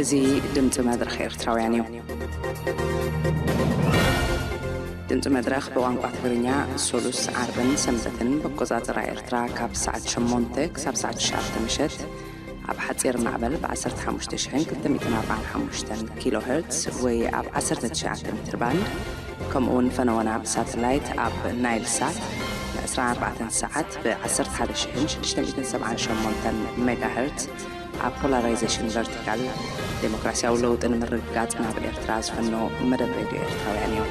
እዚ ድምፂ መድረኽ ኤርትራውያን እዩ። ድምፂ መድረኽ ብቋንቋ ትግርኛ ሶሉስ፣ ዓርብን ሰንበትን ብኣቆፃፅራ ኤርትራ ካብ ሰዓት ሸሞንተ ክሳብ ሰዓት ትሽዓተ ምሸት ኣብ ሓፂር ማዕበል ብ ዓሰርተ ሓሙሽተ ሽሕን ክልተ ሚእትን ኣርባዓን ሓሙሽተን ኪሎ ሄርትስ ወይ ኣብ ዓሰርተ ትሽዓተ ሜትር ባንድ፣ ከምኡ እውን ፈነወና ብሳተላይት ኣብ ናይል ሳት ን ዕስራን ኣርባዕተን ሰዓት ብ ዓሰርተ ሓደ ሽሕን ሽዱሽተ ሚእትን ሰብዓን ሸሞንተን ሜጋ ሄርትስ ኣብ ፖላራይዜሽን ቨርቲካል። ዴሞክራሲያዊ ለውጢ ንምርግጋጽ ናብ ኤርትራ ዝፍኖ መደብ ሬድዮ ኤርትራውያን እዩ።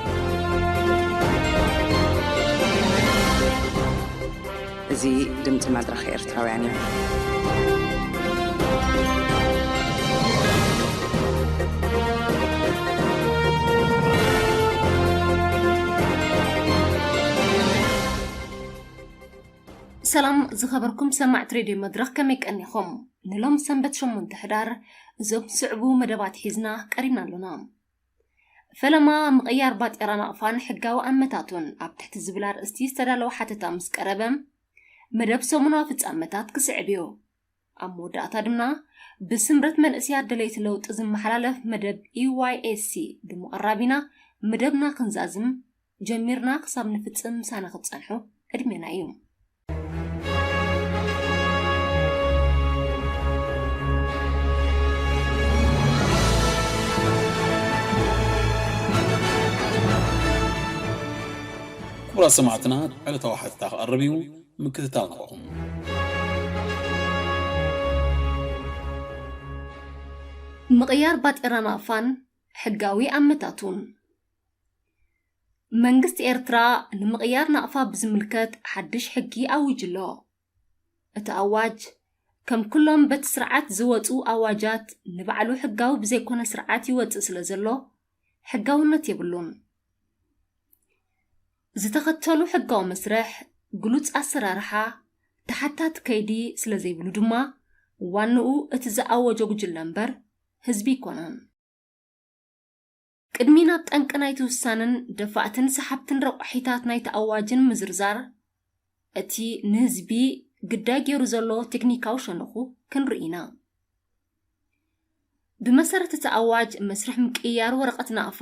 እዚ ድምፂ መድረኽ ኤርትራውያን እዩ። ሰላም ዝኸበርኩም ሰማዕቲ ሬድዮ መድረኽ፣ ከመይ ቀኒኹም? ንሎም ሰንበት ሸሞንተ ሕዳር እዞም ዝስዕቡ መደባት ሒዝና ቀሪብና ኣሎና። ፈለማ ምቕያር ባጤራ ናቕፋን ሕጋዊ ኣመታቱን ኣብ ትሕቲ ዝብል ኣርእስቲ ዝተዳለወ ሓተታ ምስ ቀረበ፣ መደብ ሰሙናዊ ፍጻመታት ክስዕብ እዩ። ኣብ መወዳእታ ድማ ብስምረት መንእሰያት ደለይቲ ለውጢ ዝመሓላለፍ መደብ ኢ ዋይ ኤስ ሲ ብምቕራብ ኢና መደብና ክንዛዝም። ጀሚርና ክሳብ ንፍጽም ምሳና ክትጸንሑ ዕድሜና እዩ። ክቡራት ሰማዕትና፣ ዕለታዊ ሓተታ ክቐርብ እዩ፣ ምክትታል ንቐኹም። ምቕያር ባጤራ ናቕፋን ሕጋዊ ኣመታቱን። መንግስቲ ኤርትራ ንምቕያር ናቕፋ ብዝምልከት ሓድሽ ሕጊ ኣዊጁ ኣሎ። እቲ ኣዋጅ፣ ከም ኩሎም በቲ ስርዓት ዝወጹ ኣዋጃት፣ ንባዕሉ ሕጋዊ ብዘይኮነ ስርዓት ይወጽእ ስለ ዘሎ፣ ሕጋውነት የብሉን። ዝተኸተሉ ሕጋዊ መስርሕ፣ ግሉጽ ኣሰራርሓ፣ ተሓታቲ ከይዲ ስለ ዘይብሉ ድማ፣ ዋንኡ እቲ ዝኣወጆ ጉጅለ እምበር ህዝቢ ኣይኮነን። ቅድሚ ናብ ጠንቂ ናይቲ ውሳነን ደፋእትን ሰሓብትን ረቋሒታት ናይቲ ኣዋጅን ምዝርዛር፣ እቲ ንህዝቢ ግዳይ ገይሩ ዘሎ ቴክኒካዊ ሸነኹ ክንርኢ ኢና። ብመሰረት እቲ ኣዋጅ፣ መስርሕ ምቅይያር ወረቐት ናቕፋ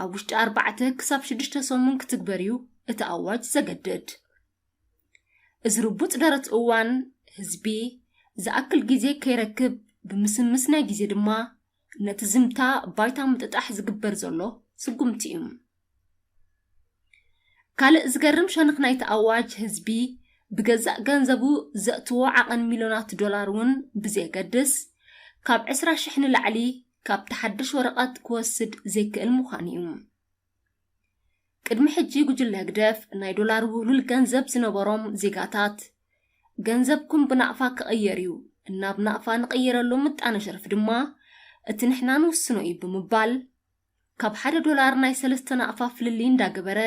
ኣብ ውሽጢ ኣርባዕተ ክሳብ ሽዱሽተ ሰሙን ክትግበር እዩ እቲ ኣዋጅ ዘገድድ። እዚ ርቡጽ ደረት እዋን፣ ህዝቢ ዝኣክል ግዜ ከይረክብ ብምስምስ ናይ ግዜ ድማ፣ ነቲ ዝምታ ባይታ ምጥጣሕ ዝግበር ዘሎ ስጉምቲ እዩ። ካልእ ዝገርም ሸነኽ ናይቲ ኣዋጅ፣ ህዝቢ ብገዛእ ገንዘቡ ዘእትዎ ዓቐን ሚልዮናት ዶላር እውን ብዘየገድስ፣ ካብ ዕስራ ሽሕ ንላዕሊ ካብቲ ሓድሽ ወረቐት ክወስድ ዘይክእል ምዃኑ እዩ። ቅድሚ ሕጂ ጉጅለ ህግደፍ ናይ ዶላር ውህሉል ገንዘብ ዝነበሮም ዜጋታት፣ ገንዘብኩም ብናቕፋ ክቕየር እዩ፣ ናብ ናቕፋ ንቕይረሉ ምጣነ ሸርፊ ድማ እቲ ንሕና ንውስኖ እዩ ብምባል፣ ካብ ሓደ ዶላር ናይ ሰለስተ ናቕፋ ፍልልይ እንዳገበረ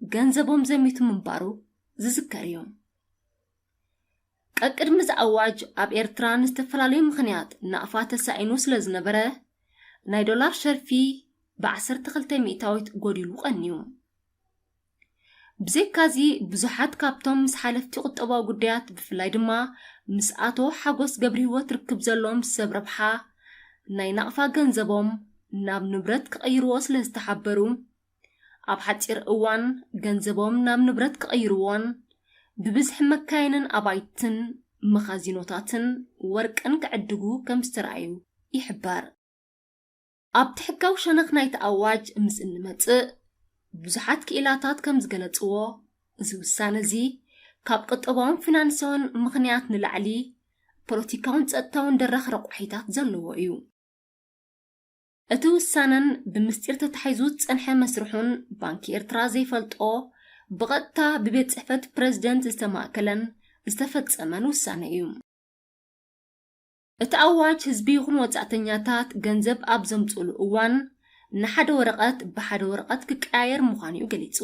ገንዘቦም ዘሚቱ ምንባሩ ዝዝከር እዩ። ቀቅድሚ እዚ ኣዋጅ ኣብ ኤርትራ ንዝተፈላለዩ ምኽንያት ናቕፋ ተሳኢኑ ስለ ዝነበረ፣ ናይ ዶላር ሸርፊ ብ ዓሰርተ ክልተ ሚእታዊት ጎዲሉ ቀንዩ። ብዘይካዚ፣ ብዙሓት ካብቶም ምስ ሓለፍቲ ቁጠባዊ ጉዳያት፣ ብፍላይ ድማ ምስ ኣቶ ሓጎስ ገብረሂወት ርክብ ዘለዎም ሰብ ረብሓ፣ ናይ ናቕፋ ገንዘቦም ናብ ንብረት ክቕይርዎ ስለ ዝተሓበሩ፣ ኣብ ሓጺር እዋን ገንዘቦም ናብ ንብረት ክቕይርዎን ብብዝሒ መካይንን ኣባይትን መኻዚኖታትን ወርቅን ክዕድጉ ከም ዝተራእዩ ይሕበር። ኣብቲ ሕጋዊ ሸነኽ ናይቲ ኣዋጅ ምስ እንመጽእ፣ ብዙሓት ክኢላታት ከም ዝገለጽዎ፣ እዚ ውሳነ እዚ ካብ ቁጠባውን ፊናንሳውን ምኽንያት ንላዕሊ፣ ፖለቲካውን ጸጥታውን ደራኺ ረቋሒታት ዘለዎ እዩ። እቲ ውሳነን ብምስጢር ተታሒዙ ዝጸንሐ መስርሑን፣ ባንኪ ኤርትራ ዘይፈልጦ፣ ብቐጥታ ብቤት ጽሕፈት ፕረዚደንት ዝተማእከለን ዝተፈጸመን ውሳነ እዩ። እቲ ኣዋጅ፣ ህዝቢ ይኹን ወጻእተኛታት ገንዘብ ኣብ ዘምጽኡሉ እዋን፣ ንሓደ ወረቐት ብሓደ ወረቐት ክቀያየር ምዃኑ እዩ ገሊጹ።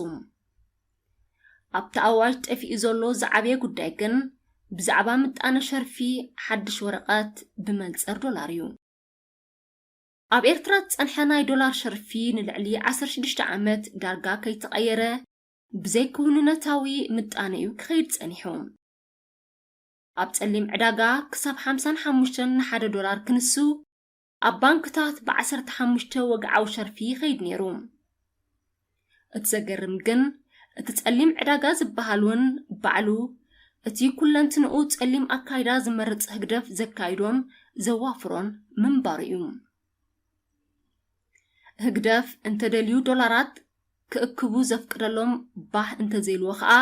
ኣብቲ ኣዋጅ ጠፊኡ ዘሎ ዝዓበየ ጉዳይ ግን፣ ብዛዕባ ምጣነ ሸርፊ ሓድሽ ወረቐት ብመንጽር ዶላር እዩ። ኣብ ኤርትራ ዝጸንሐ ናይ ዶላር ሸርፊ ንልዕሊ ዓሰርተ ሽዱሽተ ዓመት ዳርጋ ከይተቐየረ፣ ብዘይክውንነታዊ ምጣነ እዩ ክኸይድ ጸኒሑ። ኣብ ጸሊም ዕዳጋ ክሳብ ሓምሳን ሓሙሽተን ንሓደ ዶላር ክንሱ፣ ኣብ ባንክታት ብ15 ወግዓዊ ሸርፊ ይኸይድ ነይሩ። እቲ ዘገርም ግን፣ እቲ ጸሊም ዕዳጋ ዝበሃል እውን ባዕሉ እቲ ኩለንትንኡ ጸሊም ኣካይዳ ዝመርጽ ህግደፍ ዘካይዶን ዘዋፍሮን ምንባሩ እዩ። ህግደፍ እንተደልዩ ዶላራት ክእክቡ ዘፍቅደሎም ባህ እንተዘይልዎ ኸኣ፣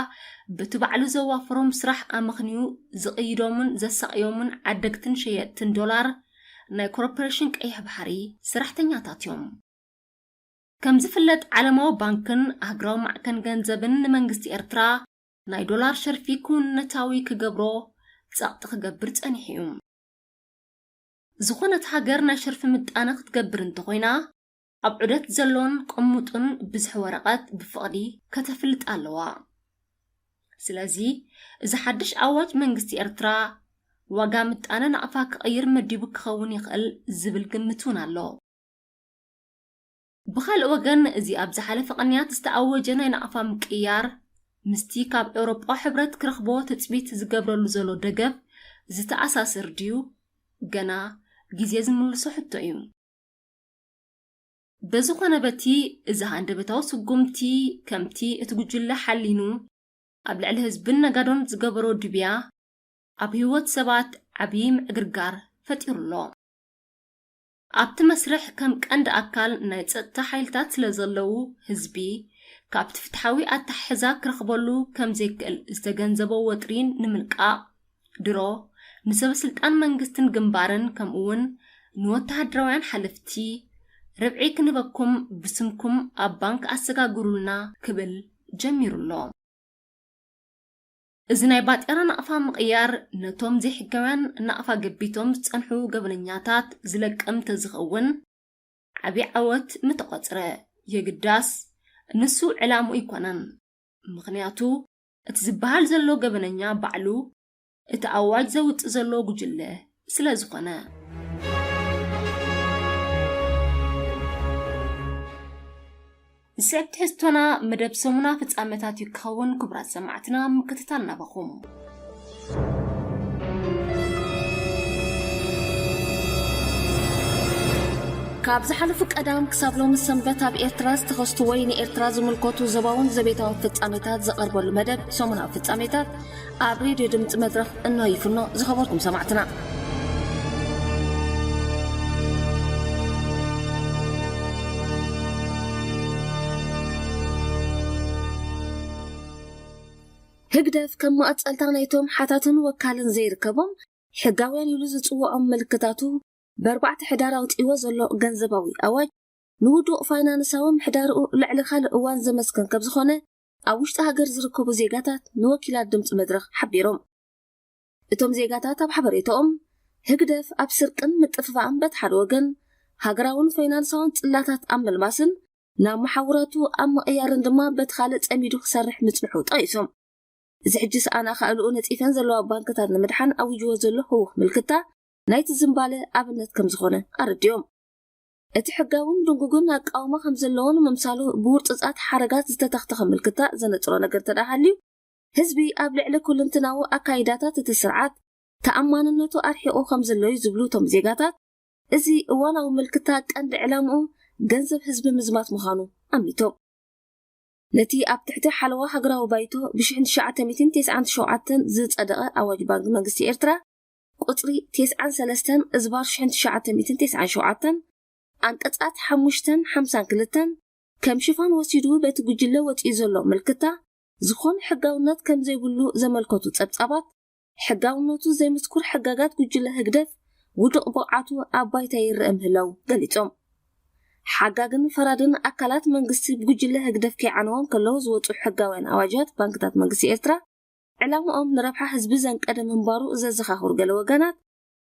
በቲ ባዕሉ ዘዋፍሮም ስራሕ ኣመኽንዩ ዝቕይዶምን ዘሳቕዮምን ዓደግትን ሸየጥትን ዶላር ናይ ኮርፖሬሽን ቀይሕ ባሕሪ ሰራሕተኛታት እዮም። ከም ዝፍለጥ፣ ዓለማዊ ባንክን ኣህግራዊ ማዕከን ገንዘብን ንመንግስቲ ኤርትራ ናይ ዶላር ሸርፊ ክውንነታዊ ክገብሮ ጸቕጢ ክገብር ጸኒሑ እዩ። ዝኾነት ሃገር ናይ ሸርፊ ምጣነ ክትገብር እንተኾይና፣ ኣብ ዑደት ዘሎን ቅሙጥን ብዝሒ ወረቐት ብፍቕዲ ከተፍልጥ ኣለዋ። ስለዚ፣ እዚ ሓድሽ ኣዋጅ መንግስቲ ኤርትራ ዋጋ ምጣነ ናቕፋ ክቕይር መዲቡ ክኸውን ይኽእል ዝብል ግምት እውን ኣሎ። ብኻልእ ወገን፣ እዚ ኣብ ዝሓለፈ ቅንያት ዝተኣወጀ ናይ ናቕፋ ምቅያር፣ ምስቲ ካብ ኤውሮጳ ሕብረት ክረኽቦ ትጽቢት ዝገብረሉ ዘሎ ደገፍ ዝተኣሳስር ድዩ? ገና ግዜ ዝምልሶ ሕቶ እዩ። በዝኾነ፣ በቲ እዚ ሃንደበታዊ ስጉምቲ፣ ከምቲ እቲ ጉጅለ ሓሊኑ ኣብ ልዕሊ ህዝብን ነጋዶን ዝገበሮ ድብያ፣ ኣብ ህይወት ሰባት ዓብዪ ምዕግርጋር ፈጢሩ ኣሎ። ኣብቲ መስርሕ ከም ቀንዲ ኣካል ናይ ጸጥታ ሓይልታት ስለ ዘለዉ፣ ህዝቢ ካብቲ ፍትሓዊ ኣተሓሕዛ ክረኽበሉ ከም ዘይክእል ዝተገንዘቦ ወጥሪ ንምልቃቕ፣ ድሮ ንሰበ ስልጣን መንግስትን ግንባርን፣ ከምኡ እውን ንወተሃደራውያን ሓለፍቲ፣ "ርብዒ ክንህበኩም፣ ብስምኩም ኣብ ባንክ ኣሰጋግሩልና" ክብል ጀሚሩ ኣሎ። እዚ ናይ ባጤራ ናቕፋ ምቕያር፣ ነቶም ዘይሕጋውያን ናቕፋ ገቢቶም ዝጸንሑ ገበነኛታት ዝለቅም ተዝኸውን፣ ዓቢ ዓወት ምተቖጽረ። የግዳስ፣ ንሱ ዕላምኡ ኣይኮነን። ምኽንያቱ፣ እቲ ዝበሃል ዘሎ ገበነኛ ባዕሉ እቲ ኣዋጅ ዘውጽእ ዘሎ ጉጅለ ስለ ዝኾነ። ዝስዕብ ትሕዝቶና መደብ ሰሙና ፍጻመታት እዩ ክኸውን። ክቡራት ሰማዕትና፣ ምክትታል ናባኹም። ካብ ዝሓለፉ ቀዳም ክሳብ ሎሚ ሰንበት ኣብ ኤርትራ ዝተኸስቱ ወይ ንኤርትራ ዝምልከቱ ዞባውን ዘቤታውን ፍጻሜታት ዝቐርበሉ መደብ ሰሙናዊ ፍጻሜታት ኣብ ሬድዮ ድምጺ መድረኽ እንሆ ይፍኖ። ዝኸበርኩም ሰማዕትና፣ ህግደፍ ከም መቐጸልታ ናይቶም ሓታትን ወካልን ዘይርከቦም ሕጋውያን ኢሉ ዝጽውዖም ምልክታቱ፣ ብኣርባዕተ ሕዳር ኣውጺእዎ ዘሎ ገንዘባዊ ኣዋጅ፣ ንውዱቕ ፋይናንሳዊ ምሕዳርኡ ልዕሊ ካልእ እዋን ዘመስክን ከም ዝኾነ፣ ኣብ ውሽጢ ሃገር ዝርከቡ ዜጋታት ንወኪላት ድምጺ መድረኽ ሓቢሮም። እቶም ዜጋታት ኣብ ሓበሬታኦም፣ ህግደፍ ኣብ ስርቅን ምጥፍፋእን በቲ ሓደ ወገን፣ ሃገራውን ፋይናንሳውን ጽላታት ኣብ ምልማስን ናብ መሓውራቱ ኣብ ምቕያርን ድማ በቲ ካልእ ጸሚዱ ክሰርሕ ምጽንሑ ጠቒሶም። እዚ ሕጂ ሰኣን ኣኻእልኡ ነጺፈን ዘለዋ ባንክታት ንምድሓን ኣዊጅዎ ዘሎ ህውኽ ምልክታ ናይቲ ዝምባለ ኣብነት ከም ዝኾነ ኣረዲኦም። እቲ ሕጋውን ድንጉግን ኣቃውማ ከም ዘለዎን ምምሳሉ ብውርጽጻት ሓረጋት ዝተተኽተኸ ምልክታ ዘነጽሮ ነገር እንተ ደኣ ሃልዩ፣ ህዝቢ ኣብ ልዕሊ ኩልንትናዊ ኣካይዳታት እቲ ስርዓት ተኣማንነቱ ኣርሒቑ ከም ዘሎ እዩ ዝብሉ እቶም ዜጋታት፣ እዚ እዋናዊ ምልክታ ቀንዲ ዕላምኡ ገንዘብ ህዝቢ ምዝማት ምዃኑ ኣሚቶም። ነቲ ኣብ ትሕቲ ሓለዋ ሃገራዊ ባይቶ ብ1997 ዝጸደቐ ኣዋጅ ባንክ መንግስቲ ኤርትራ ቁጽሪ 93 እዝባር 1997፣ ኣንቀጻት ሓሙሽተን ሓምሳን ክልተን ከም ሽፋን ወሲዱ፣ በቲ ጉጅለ ወጺኡ ዘሎ ምልክታ ዝኾነ ሕጋውነት ከም ዘይብሉ ዘመልከቱ ጸብጻባት፣ ሕጋውነቱ ዘይምስኩር ሕጋጋት ጉጅለ ህግደፍ ውዱቕ ብቕዓቱ ኣብ ባይታ ይረአ ምህላው ገሊጾም። ሓጋግን ፈራድን ኣካላት መንግስቲ ብጉጅለ ህግደፍ ከይዓነዎም ከለዉ ዝወጹ ሕጋውያን ኣዋጃት ባንክታት መንግስቲ ኤርትራ፣ ዕላምኦም ንረብሓ ህዝቢ ዘንቀደ ምንባሩ ዘዘኻኽሩ ገለ ወገናት፣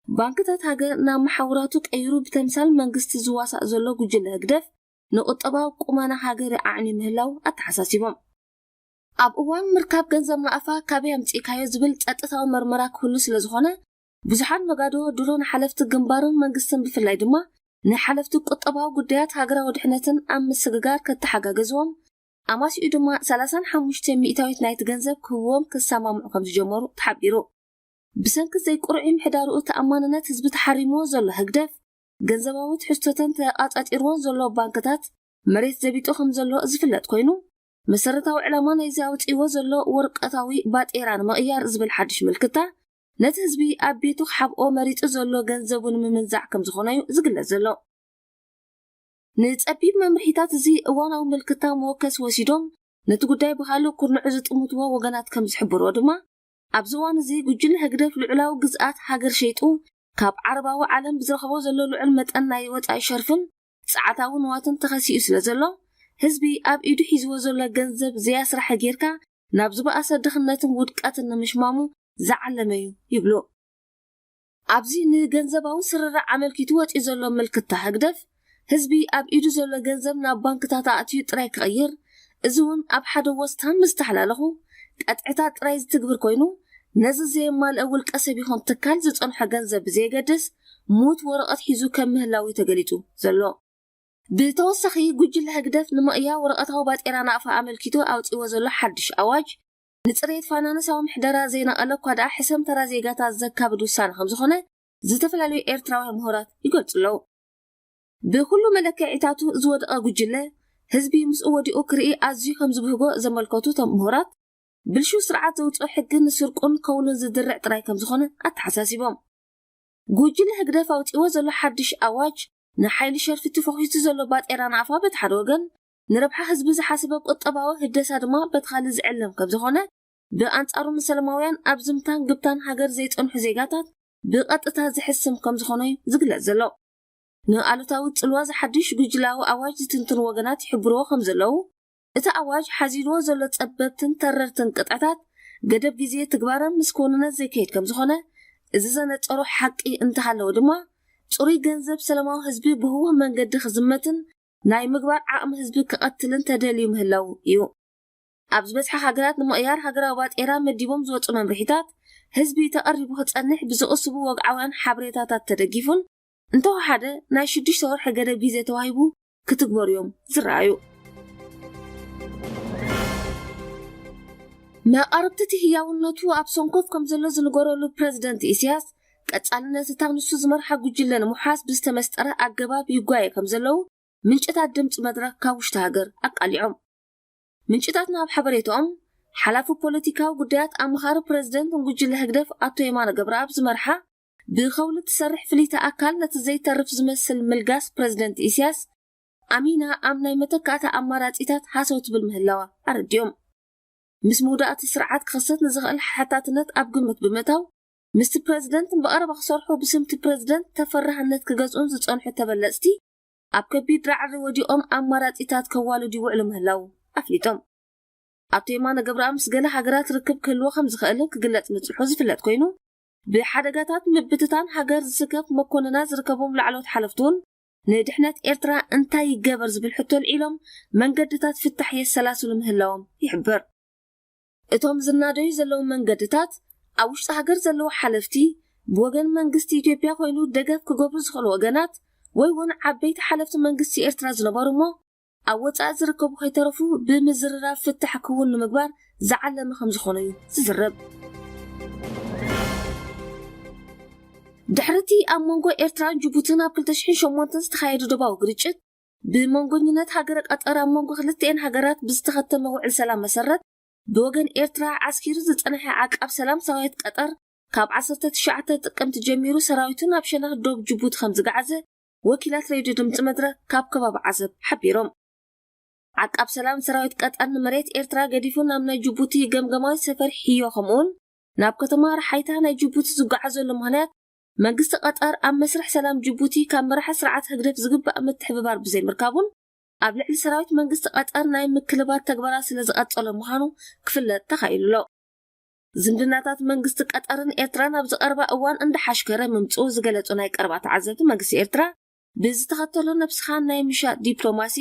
ባንክታት ሃገር ናብ መሓውራቱ ቀይሩ ብተምሳል መንግስቲ ዝዋሳእ ዘሎ ጉጅለ ህግደፍ፣ ንቁጠባዊ ቁመና ሃገር ኣዕንዩ ምህላው ኣተሓሳሲቦም። ኣብ እዋን ምርካብ ገንዘብ ናቕፋ ካበይ ኣምጺእካዮ ዝብል ጸጥታዊ መርመራ ክህሉ ስለ ዝኾነ፣ ብዙሓት ነጋዶ ድሮ ንሓለፍቲ ግንባርን መንግስትን፣ ብፍላይ ድማ ንሓለፍቲ ቁጠባዊ ጉዳያት ሃገራዊ ድሕነትን ኣብ ምስግጋር ከተሓጋገዝዎም ኣማሲኡ ድማ 35% ናይቲ ገንዘብ ክህብዎም ክሰማምዑ ከም ዝጀመሩ ተሓቢሩ። ብሰንኪ ዘይቁርዒ ምሕዳርኡ ተኣማንነት ህዝቢ ተሓሪምዎ ዘሎ ህግደፍ፣ ገንዘባዊ ትሕዝቶተን ተቓጻጺርዎን ዘሎ ባንክታት መሬት ዘቢጡ ከም ዘሎ ዝፍለጥ ኮይኑ፣ መሰረታዊ ዕላማ ናይዚ ኣውጺእዎ ዘሎ ወረቐታዊ ባጤራ ንምቕያር ዝብል ሓድሽ ምልክታ፣ ነቲ ህዝቢ ኣብ ቤቱ ክሓብኦ መሪጹ ዘሎ ገንዘቡ ንምምንዛዕ ከም ዝኾነ እዩ ዝግለጽ ዘሎ። ንጸቢብ መምርሒታት እዚ እዋናዊ ምልክታ መወከሲ ወሲዶም፣ ነቲ ጉዳይ ብኻልእ ኩርንዑ ዝጥምትዎ ወገናት ከም ዝሕብርዎ ድማ፣ ኣብዚ እዋን እዚ ጉጅለ ህግደፍ ልዑላዊ ግዝኣት ሃገር ሸይጡ፣ ካብ ዓረባዊ ዓለም ብዝረኽቦ ዘሎ ልዑል መጠን ናይ ወጻኢ ሸርፍን ጸዓታዊ ንዋትን ተኸሲኡ ስለ ዘሎ፣ ህዝቢ ኣብ ኢዱ ሒዝዎ ዘሎ ገንዘብ ዘያስራሐ ጌርካ ናብ ዝበኣሰ ድኽነትን ውድቀትን ንምሽማሙ ዝዓለመ እዩ ይብሉ። ኣብዚ ንገንዘባዊ ስርርዕ ኣመልኪቱ ወጺኡ ዘሎ ምልክታ ህግደፍ፣ ህዝቢ ኣብ ኢዱ ዘሎ ገንዘብ ናብ ባንክታት ኣእትዩ ጥራይ ክቕይር፣ እዚ እውን ኣብ ሓደ ወስታን ምስ ተሓላለኹ ቀጥዕታት ጥራይ ዝትግብር ኮይኑ፣ ነዚ ዘየማልአ ውልቀ ሰብ ይኹን ትካል ዝጸንሖ ገንዘብ ብዘየገድስ፣ ሙት ወረቐት ሒዙ ከም ምህላው እዩ ተገሊጹ ዘሎ። ብተወሳኺ፣ ጉጅለ ህግደፍ ንምቕያ ወረቐታዊ ባጤራ ናቕፋ ኣመልኪቱ ኣውጺእዎ ዘሎ ሓድሽ ኣዋጅ፣ ንጽሬት ፋይናንሳዊ ምሕደራ ዘይነቐለ እኳ ደኣ ሕሰም ተራ ዜጋታት ዘካብድ ውሳነ ከም ዝኾነ ዝተፈላለዩ ኤርትራውያን ምሁራት ይገልጹ ኣለዉ። ብኹሉ መለክዒታቱ ዝወደቐ ጉጅለ፣ ህዝቢ ምስኡ ወዲቑ ክርኢ ኣዝዩ ከም ዝብህጎ ዘመልከቱ እቶም ምሁራት፣ ብልሹው ስርዓት ዘውጽኦ ሕጊ ንስርቁን ከውሉን ዝድርዕ ጥራይ ከም ዝኾነ ኣተሓሳሲቦም። ጉጅለ ህግደፍ ኣውጺእዎ ዘሎ ሓድሽ ኣዋጅ፣ ንሓይሊ ሸርፊ ተፈኺሱ ዘሎ ባጤራ ናቕፋ በቲ ሓደ ወገን፣ ንረብሓ ህዝቢ ዝሓሰበ ቁጠባዊ ህደሳ ድማ በቲ ካልእ ዝዕለም ከም ዝኾነ፣ ብኣንጻሩ ንሰላማውያን ኣብ ዝምታን ግብታን ሃገር ዘይጸንሑ ዜጋታት ብቐጥታ ዝሕስም ከም ዝኾነ እዩ ዝግለጽ ዘሎ። ንኣሉታዊ ጽልዋ ዝሓድሽ ጉጅላዊ ኣዋጅ ዝትንትኑ ወገናት ይሕብርዎ ከም ዘለዉ፣ እቲ ኣዋጅ ሓዚልዎ ዘሎ ጸበብትን ተረርትን ቅጥዕታት ገደብ ግዜ ትግባረን ምስ ክውንነት ዘይከይድ ከም ዝኾነ፣ እዚ ዘነጸሮ ሓቂ እንተሃለወ ድማ፣ ጽሩይ ገንዘብ ሰላማዊ ህዝቢ ብህቡብ መንገዲ ክዝመትን ናይ ምግባር ዓቕሚ ህዝቢ ክቐትልን ተደልዩ ምህላው እዩ። ኣብ ዝበዝሓ ሃገራት ንምቕያር ሃገራዊ ባጤራ መዲቦም ዝወጹ መምርሒታት፣ ህዝቢ ተቐሪቡ ክጸንሕ ብዝቕስቡ ወግዓውያን ሓበሬታታት ተደጊፉን እንተወሓደ ናይ ሽዱሽተ ወርሒ ገደብ ግዜ ተዋሂቡ ክትግበሩ እዮም ዝረኣዩ። መቓርብቲ እቲ ህያውነቱ ኣብ ሰንኮፍ ከም ዘሎ ዝንገረሉ ፕረዚደንት ኢሳያስ፣ ቀጻልነት እታ ንሱ ዝመርሓ ጉጅለ ንምውሓስ ብዝተመስጠረ ኣገባብ ይጓየ ከም ዘለዉ ምንጭታት ድምጺ መድረኽ ካብ ውሽጢ ሃገር ኣቃሊዖም። ምንጭታትና ኣብ ሓበሬታኦም፣ ሓላፊ ፖለቲካዊ ጉዳያት ኣማኻሪ ፕረዚደንት ጉጅለ ህግደፍ ኣቶ የማነ ገብረኣብ ዝመርሓ ብኸውሊ እትሰርሕ ፍልይቲ ኣካል ነቲ ዘይተርፍ ዝመስል ምልጋስ ፕረዚደንት ኢሳያስ ኣሚና ኣብ ናይ መተካእታ ኣማራጺታት ሃሰው ትብል ምህላዋ ኣረዲኦም። ምስ ምውዳእ እቲ ስርዓት ክኽሰት ንዝኽእል ሓታትነት ኣብ ግምት ብምእታው፣ ምስቲ ፕረዚደንት ብቐረባ ክሰርሑ ብስምቲ ፕረዚደንት ተፈራህነት ክገዝኡን ዝጸንሑ ተበለጽቲ ኣብ ከቢድ ራዕዲ ወዲቖም ኣማራጺታት ከዋልዱ ይውዕሉ ምህላው ኣፍሊጦም። ኣቶ የማነ ገብረኣብ ምስ ገለ ሃገራት ርክብ ክህልዎ ከም ዝኽእልን ክግለጽ ምጽንሑ ዝፍለጥ ኮይኑ፣ ብሓደጋታት ምብትታን ሃገር ዝስከፍ መኮንናት ዝርከቦም ላዕለዎት ሓለፍቲ እውን ንድሕነት ኤርትራ እንታይ ይገበር ዝብል ሕቶ ኣልዒሎም መንገድታት ፍታሕ የሰላስሉ ምህላዎም ይሕብር። እቶም ዝናደዩ ዘለዉ መንገድታት ኣብ ውሽጢ ሃገር ዘለዉ ሓለፍቲ ብወገን መንግስቲ ኢትዮጵያ ኮይኑ ደገፍ ክገብሩ ዝኽእሉ ወገናት ወይ እውን ዓበይቲ ሓለፍቲ መንግስቲ ኤርትራ ዝነበሩ እሞ ኣብ ወጻኢ ዝርከቡ ከይተረፉ ብምዝርራብ ፍታሕ ክውን ንምግባር ዝዓለመ ከም ዝኾነ እዩ ዝዝረብ። ድሕሪ እቲ ኣብ መንጎ ኤርትራን ጅቡትን ኣብ ክልተ ሽሕን ሸሞንተን ዝተኻየደ ዶባዊ ግርጭት፣ ብመንጎኝነት ሃገረ ቀጠር ኣብ መንጎ ክልቲኤን ሃገራት ብዝተኸተመ ውዕል ሰላም መሰረት፣ ብወገን ኤርትራ ዓስኪሩ ዝጸንሐ ዓቃብ ሰላም ሰራዊት ቀጠር፣ ካብ ዓሰርተ ትሽዓተ ጥቅምቲ ጀሚሩ ሰራዊቱ ናብ ሸነኽ ዶብ ጅቡቲ ከም ዝገዓዘ ወኪላት ሬድዮ ድምጺ መድረኽ ካብ ከባቢ ዓሰብ ሓቢሮም። ዓቃብ ሰላም ሰራዊት ቀጠር ንመሬት ኤርትራ ገዲፉ ናብ ናይ ጅቡቲ ገምገማዊ ሰፈር ሒዮ፣ ከምኡውን ናብ ከተማ ረሓይታ ናይ ጅቡቲ ዝጓዓዘሉ ምኽንያት፣ መንግስቲ ቀጠር ኣብ መስርሕ ሰላም ጅቡቲ ካብ መራሒ ስርዓት ህግደፍ ዝግባእ ምትሕብባር ብዘይምርካቡን ኣብ ልዕሊ ሰራዊት መንግስቲ ቀጠር ናይ ምክልባት ተግባራት ስለ ዝቐጸሎ ምዃኑ ክፍለጥ ተኻኢሉ ኣሎ። ዝምድናታት መንግስቲ ቀጠርን ኤርትራን ኣብዚ ቀረባ እዋን እንዳሓሽከረ ምምጽኡ ዝገለጹ ናይ ቀረባ ተዓዘብቲ፣ መንግስቲ ኤርትራ ብዝተኸተሎ ነብስኻ ናይ ምሻጥ ዲፕሎማሲ፣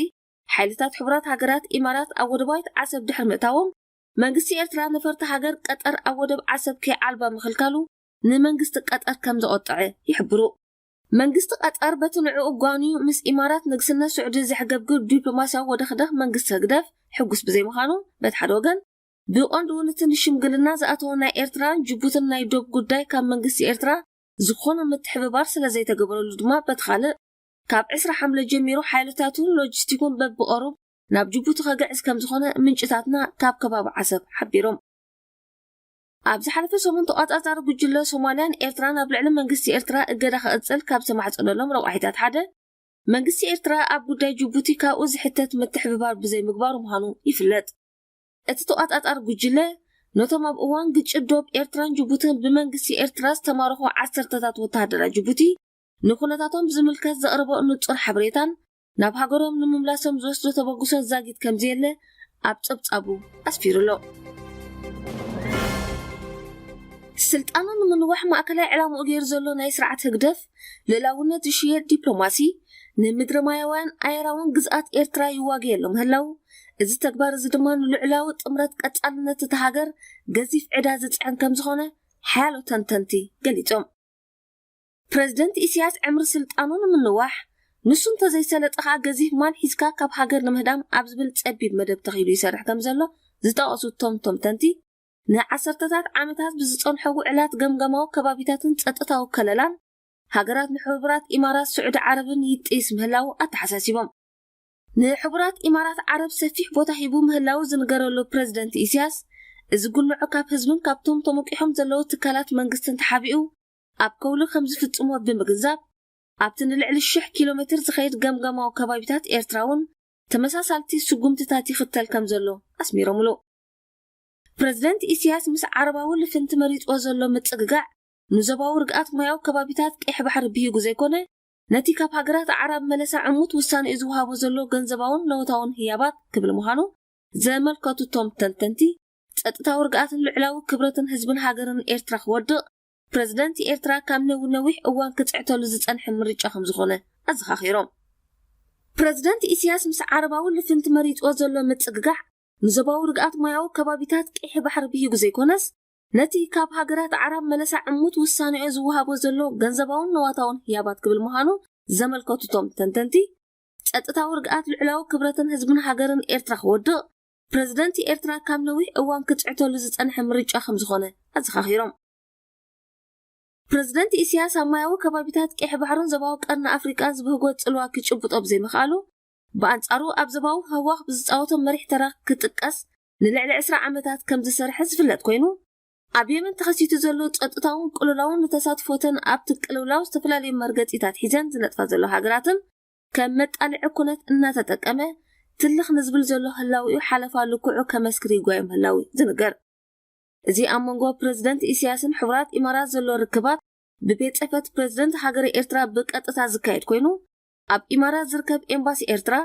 ሓይልታት ሕቡራት ሃገራት ኢማራት ኣብ ወደባዊት ዓሰብ ድሕሪ ምእታዎም፣ መንግስቲ ኤርትራ ነፈርቲ ሃገር ቀጠር ኣብ ወደብ ዓሰብ ከይዓልባ ምኽልካሉ ንመንግስቲ ቀጠር ከም ዘቖጠዐ ይሕብሩ። መንግስቲ ቀጠር በቲ ንዕኡ ጓንዩ ምስ ኢማራት ንግስነት ስዑዲ ዘሕገብግብ ዲፕሎማስያዊ ወደኽደኽ መንግስቲ ህግደፍ ሕጉስ ብዘይምዃኑ በቲ ሓደ ወገን፣ ብቐንዱ እውን እቲ ንሽምግልና ዝኣተወ ናይ ኤርትራን ጅቡትን ናይ ዶብ ጉዳይ ካብ መንግስቲ ኤርትራ ዝኾነ ምትሕብባር ስለ ዘይተገበረሉ ድማ በቲ ካልእ፣ ካብ ዕስራ ሓምለ ጀሚሩ ሓይልታቱን ሎጂስቲኩን በብቐሩብ ናብ ጅቡቲ ከግዕዝ ከም ዝኾነ ምንጭታትና ካብ ከባቢ ዓሰብ ሓቢሮም። ኣብ ዝሓለፈ ሰሙን ተቋጻጻሪ ጉጅለ ሶማልያን ኤርትራን ኣብ ልዕሊ መንግስቲ ኤርትራ እገዳ ክቕጽል ካብ ዝተማሕጸነሎም ረቋሒታት ሓደ፣ መንግስቲ ኤርትራ ኣብ ጉዳይ ጅቡቲ ካብኡ ዝሕተት ምትሕብባር ብዘይምግባሩ ምዃኑ ይፍለጥ። እቲ ተቋጻጻሪ ጉጅለ ነቶም ኣብ እዋን ግጭት ዶብ ኤርትራን ጅቡትን ብመንግስቲ ኤርትራ ዝተማረኹ ዓሰርተታት ወተሃደራት ጅቡቲ ንኩነታቶም ዝምልከት ዘቕርቦ ንጹር ሓበሬታን ናብ ሃገሮም ንምምላሶም ዝወስዶ ተበግሶ ዛጊት ከም ዘየለ ኣብ ጸብጻቡ ኣስፊሩ ኣሎ። ስልጣኑ ንምንዋሕ ማእከላይ ዕላምኡ ገይሩ ዘሎ ናይ ስርዓት ህግደፍ ልእላውነት ዝሽየጥ ዲፕሎማሲ፣ ንምድሪ ማያውያን ኣየራውን ግዝኣት ኤርትራ ይዋገየሎም ምህላው፣ እዚ ተግባር እዚ ድማ ንልዑላዊ ጥምረት ቀጻልነት እታ ሃገር ገዚፍ ዕዳ ዝጽዕን ከም ዝኾነ ሓያሎ ተንተንቲ ገሊጾም። ፕረዚደንት ኢሳያስ ዕምሪ ስልጣኑ ንምንዋሕ፣ ንሱ እንተዘይሰለጠ ከኣ ገዚፍ ማል ሒዝካ ካብ ሃገር ንምህዳም ኣብ ዝብል ጸቢብ መደብ ተኺሉ ይሰርሕ ከም ዘሎ ዝጠቐሱ እቶም ተንተንቲ፣ ንዓሰርተታት ዓመታት ብዝጸንሖ ውዕላት ገምጋማዊ ከባቢታትን ጸጥታዊ ከለላን ሃገራት ንሕቡራት ኢማራት ስዑዲ ዓረብን ይጥይስ ምህላው ኣተሓሳሲቦም። ንሕቡራት ኢማራት ዓረብ ሰፊሕ ቦታ ሂቡ ምህላው ዝንገረሉ ፕረዚደንት ኢሳያስ፣ እዚ ጉንዖ ካብ ህዝብን ካብቶም ተሞቂሖም ዘለዉ ትካላት መንግስትን ተሓቢኡ ኣብ ከውሊ ከም ዝፍጽሞ ብምግንዛብ፣ ኣብቲ ንልዕሊ ሽሕ ኪሎ ሜትር ዝኸይድ ገምጋማዊ ከባቢታት ኤርትራ እውን ተመሳሳልቲ ስጉምትታት ይኽተል ከም ዘሎ ኣስሚሮምሉ። ፕረዚደንት ኢሳያስ ምስ ዓረባዊ ልፍንቲ መሪጽዎ ዘሎ ምጽግጋዕ፣ ንዞባዊ ርግኣት ማያዊ ከባቢታት ቀይሕ ባሕሪ ብሂጉ ዘይኮነ፣ ነቲ ካብ ሃገራት ኣዕራብ መለሳ ዕሙት ውሳኔኡ ዝወሃቦ ዘሎ ገንዘባውን ነወታውን ህያባት ክብል ምዃኑ ዘመልከቱ እቶም ተንተንቲ፣ ጸጥታዊ ርግኣትን ልዕላዊ ክብረትን ህዝብን ሃገርን ኤርትራ ክወድቕ፣ ፕረዚደንት ኤርትራ ካብ ነዊ-፣ ነዊሕ እዋን ክጽዕተሉ ዝጸንሐ ምርጫ ከም ዝኾነ ኣዘኻኺሮም። ፕረዚደንት ኢሳያስ ምስ ዓረባዊ ልፍንቲ መሪጽዎ ዘሎ ምጽግጋዕ፣ ንዞባዊ ርግኣት ማያዊ ከባቢታት ቀይሕ ባሕሪ ብሂጉ ዘይኮነስ፣ ነቲ ካብ ሃገራት ኣዕራብ መለሳ ዕሙት ውሳኔኡ ዝወሃቦ ዘሎ ገንዘባውን ነዋታውን ህያባት ክብል ምዃኑ ዘመልከቱ እቶም ተንተንቲ፣ ጸጥታዊ ርግኣት ልዕላዊ ክብረትን ህዝብን ሃገርን ኤርትራ ክወድቕ፣ ፕረዚደንት ኤርትራ ካብ ነዊሕ እዋን ክጽዕተሉ ዝጸንሐ ምርጫ ከም ዝኾነ ኣዘኻኺሮም። ፕረዚደንት ኢሳያስ ኣብ ማያዊ ከባቢታት ቀይሕ ባሕርን ዞባዊ ቀርኒ ኣፍሪቃን ዝብህጎ ጽልዋ ክጭብጦ ብዘይምኽኣሉ፣ ብኣንጻሩ ኣብ ዞባዊ ህዋኽ ብዝጻወቶ መሪሕ ተራ ክጥቀስ ንልዕሊ ዕስራ ዓመታት ከም ዝሰርሐ ዝፍለጥ ኮይኑ፣ ኣብ የመን ተኸሲቱ ዘሎ ጸጥታውን ቅልውላውን ንተሳትፎተን ኣብቲ ቅልውላው ዝተፈላለዩ መርገጺታት ሒዘን ዝነጥፋ ዘሎ ሃገራትን ከም መጣልዒ ኩነት እናተጠቀመ፣ ትልኽ ንዝብል ዘሎ ህላዊኡ ሓለፋ ልክዑ ከመስክር ይጓየ ምህላው ዝንገር። እዚ ኣብ መንጎ ፕረዚደንት ኢሳያስን ሕቡራት ኢማራት ዘሎ ርክባት ብቤት ጽሕፈት ፕረዚደንት ሃገረ ኤርትራ ብቀጥታ ዝካየድ ኮይኑ፣ ኣብ ኢማራት ዝርከብ ኤምባሲ ኤርትራ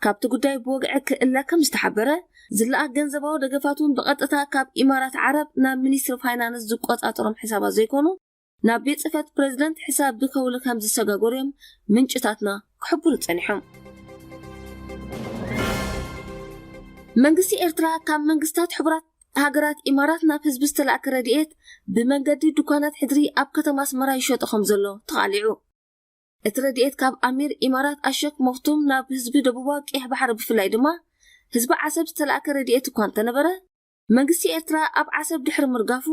ካብቲ ጉዳይ ብወግዒ ክእለ ከም ዝተሓበረ፣ ዝለኣኽ ገንዘባዊ ደገፋት እውን ብቐጥታ ካብ ኢማራት ዓረብ ናብ ሚኒስትሪ ፋይናንስ ዝቆጻጸሮም ሕሳባት ዘይኮኑ፣ ናብ ቤት ጽሕፈት ፕረዚደንት ሕሳብ ብከውሊ ከም ዝሰጋገሩ እዮም ምንጭታትና ክሕብሩ ጸኒሖም። መንግስቲ ኤርትራ ካብ መንግስታት ሕቡራት ሃገራት ኢማራት ናብ ህዝቢ ዝተላእከ ረድኤት ብመንገዲ ድኳናት ሕድሪ ኣብ ከተማ ኣስመራ ይሸጦ ከም ዘሎ ተቓሊዑ። እቲ ረድኤት ካብ ኣሚር ኢማራት ኣሸክ መክቱም ናብ ህዝቢ ደቡባዊ ቀይሕ ባሕሪ ብፍላይ ድማ ህዝቢ ዓሰብ ዝተላእከ ረድኤት እኳ እንተነበረ፣ መንግስቲ ኤርትራ ኣብ ዓሰብ ድሕሪ ምርጋፉ፣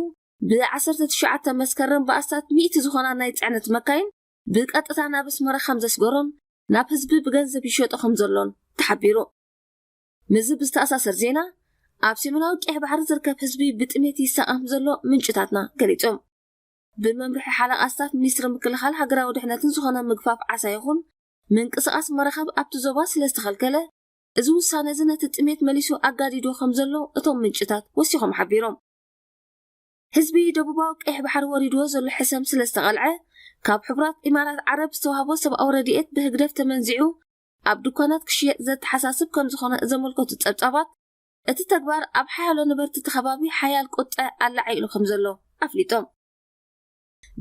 ብ ዓሰርተ ትሽዓተ መስከረም ብኣስታት ሚእቲ ዝኾና ናይ ጽዕነት መካይን ብቀጥታ ናብ ኣስመራ ከም ዘስገሮን ናብ ህዝቢ ብገንዘብ ይሸጦ ከም ዘሎን ተሓቢሩ። ምስዚ ብዝተኣሳሰር ዜና፣ ኣብ ሰሜናዊ ቀይሕ ባሕሪ ዝርከብ ህዝቢ ብጥሜት ይሳቐ ከም ዘሎ ምንጭታትና ገሊጾም። ብመምርሒ ሓለቓ ስታፍ ሚኒስትሪ ምክልኻል ሃገራዊ ድሕነትን ዝኾነ ምግፋፍ ዓሳ ይኹን ምንቅስቓስ መራኸብ ኣብቲ ዞባ ስለ ዝተኸልከለ፣ እዚ ውሳነ እዚ ነቲ ጥሜት መሊሱ ኣጋዲዶ ከም ዘሎ እቶም ምንጭታት ወሲኾም ሓቢሮም። ህዝቢ ደቡባዊ ቀይሕ ባሕሪ ወሪድዎ ዘሎ ሕሰም ስለ ዝተቐልዐ፣ ካብ ሕቡራት ኢማራት ዓረብ ዝተዋህቦ ሰብኣዊ ረድኤት ብህግደፍ ተመንዚዑ ኣብ ድኳናት ክሽየጥ ዘተሓሳስብ ከም ዝኾነ ዘመልከቱ ጸብጻባት፣ እቲ ተግባር ኣብ ሓያሎ ነበርቲ እቲ ከባቢ ሓያል ቁጥዐ ኣላዒሉ ከም ዘሎ ኣፍሊጦም።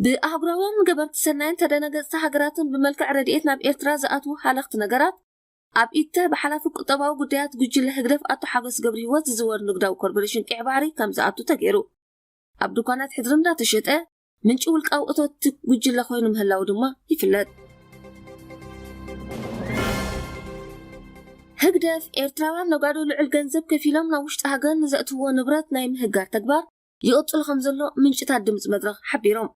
ብኣህጉራውያን ገበርቲ ሰናይን ተደናገጽቲ ሃገራትን ብመልክዕ ረድኤት ናብ ኤርትራ ዝኣትዉ ሃለኽቲ ነገራት፣ ኣብ ኢድተ ብሓላፊ ቁጠባዊ ጉዳያት ጉጅለ ህግደፍ ኣቶ ሓጎስ ገብረሂወት ዝዝወር ንግዳዊ ኮርፖሬሽን ቀይሕ ባሕሪ ከም ዝኣቱ ተገይሩ። ኣብ ድኳናት ሕድሪ እንዳተሸጠ ምንጪ ውልቃዊ እቶት እቲ ጉጅለ ኮይኑ ምህላው ድማ ይፍለጥ። ህግደፍ ኤርትራውያን ነጋዶ ልዑል ገንዘብ ከፊሎም ናብ ውሽጢ ሃገር ንዘእትውዎ ንብረት ናይ ምህጋር ተግባር ይቕጽሉ ከም ዘሎ ምንጭታት ድምጺ መድረኽ ሓቢሮም።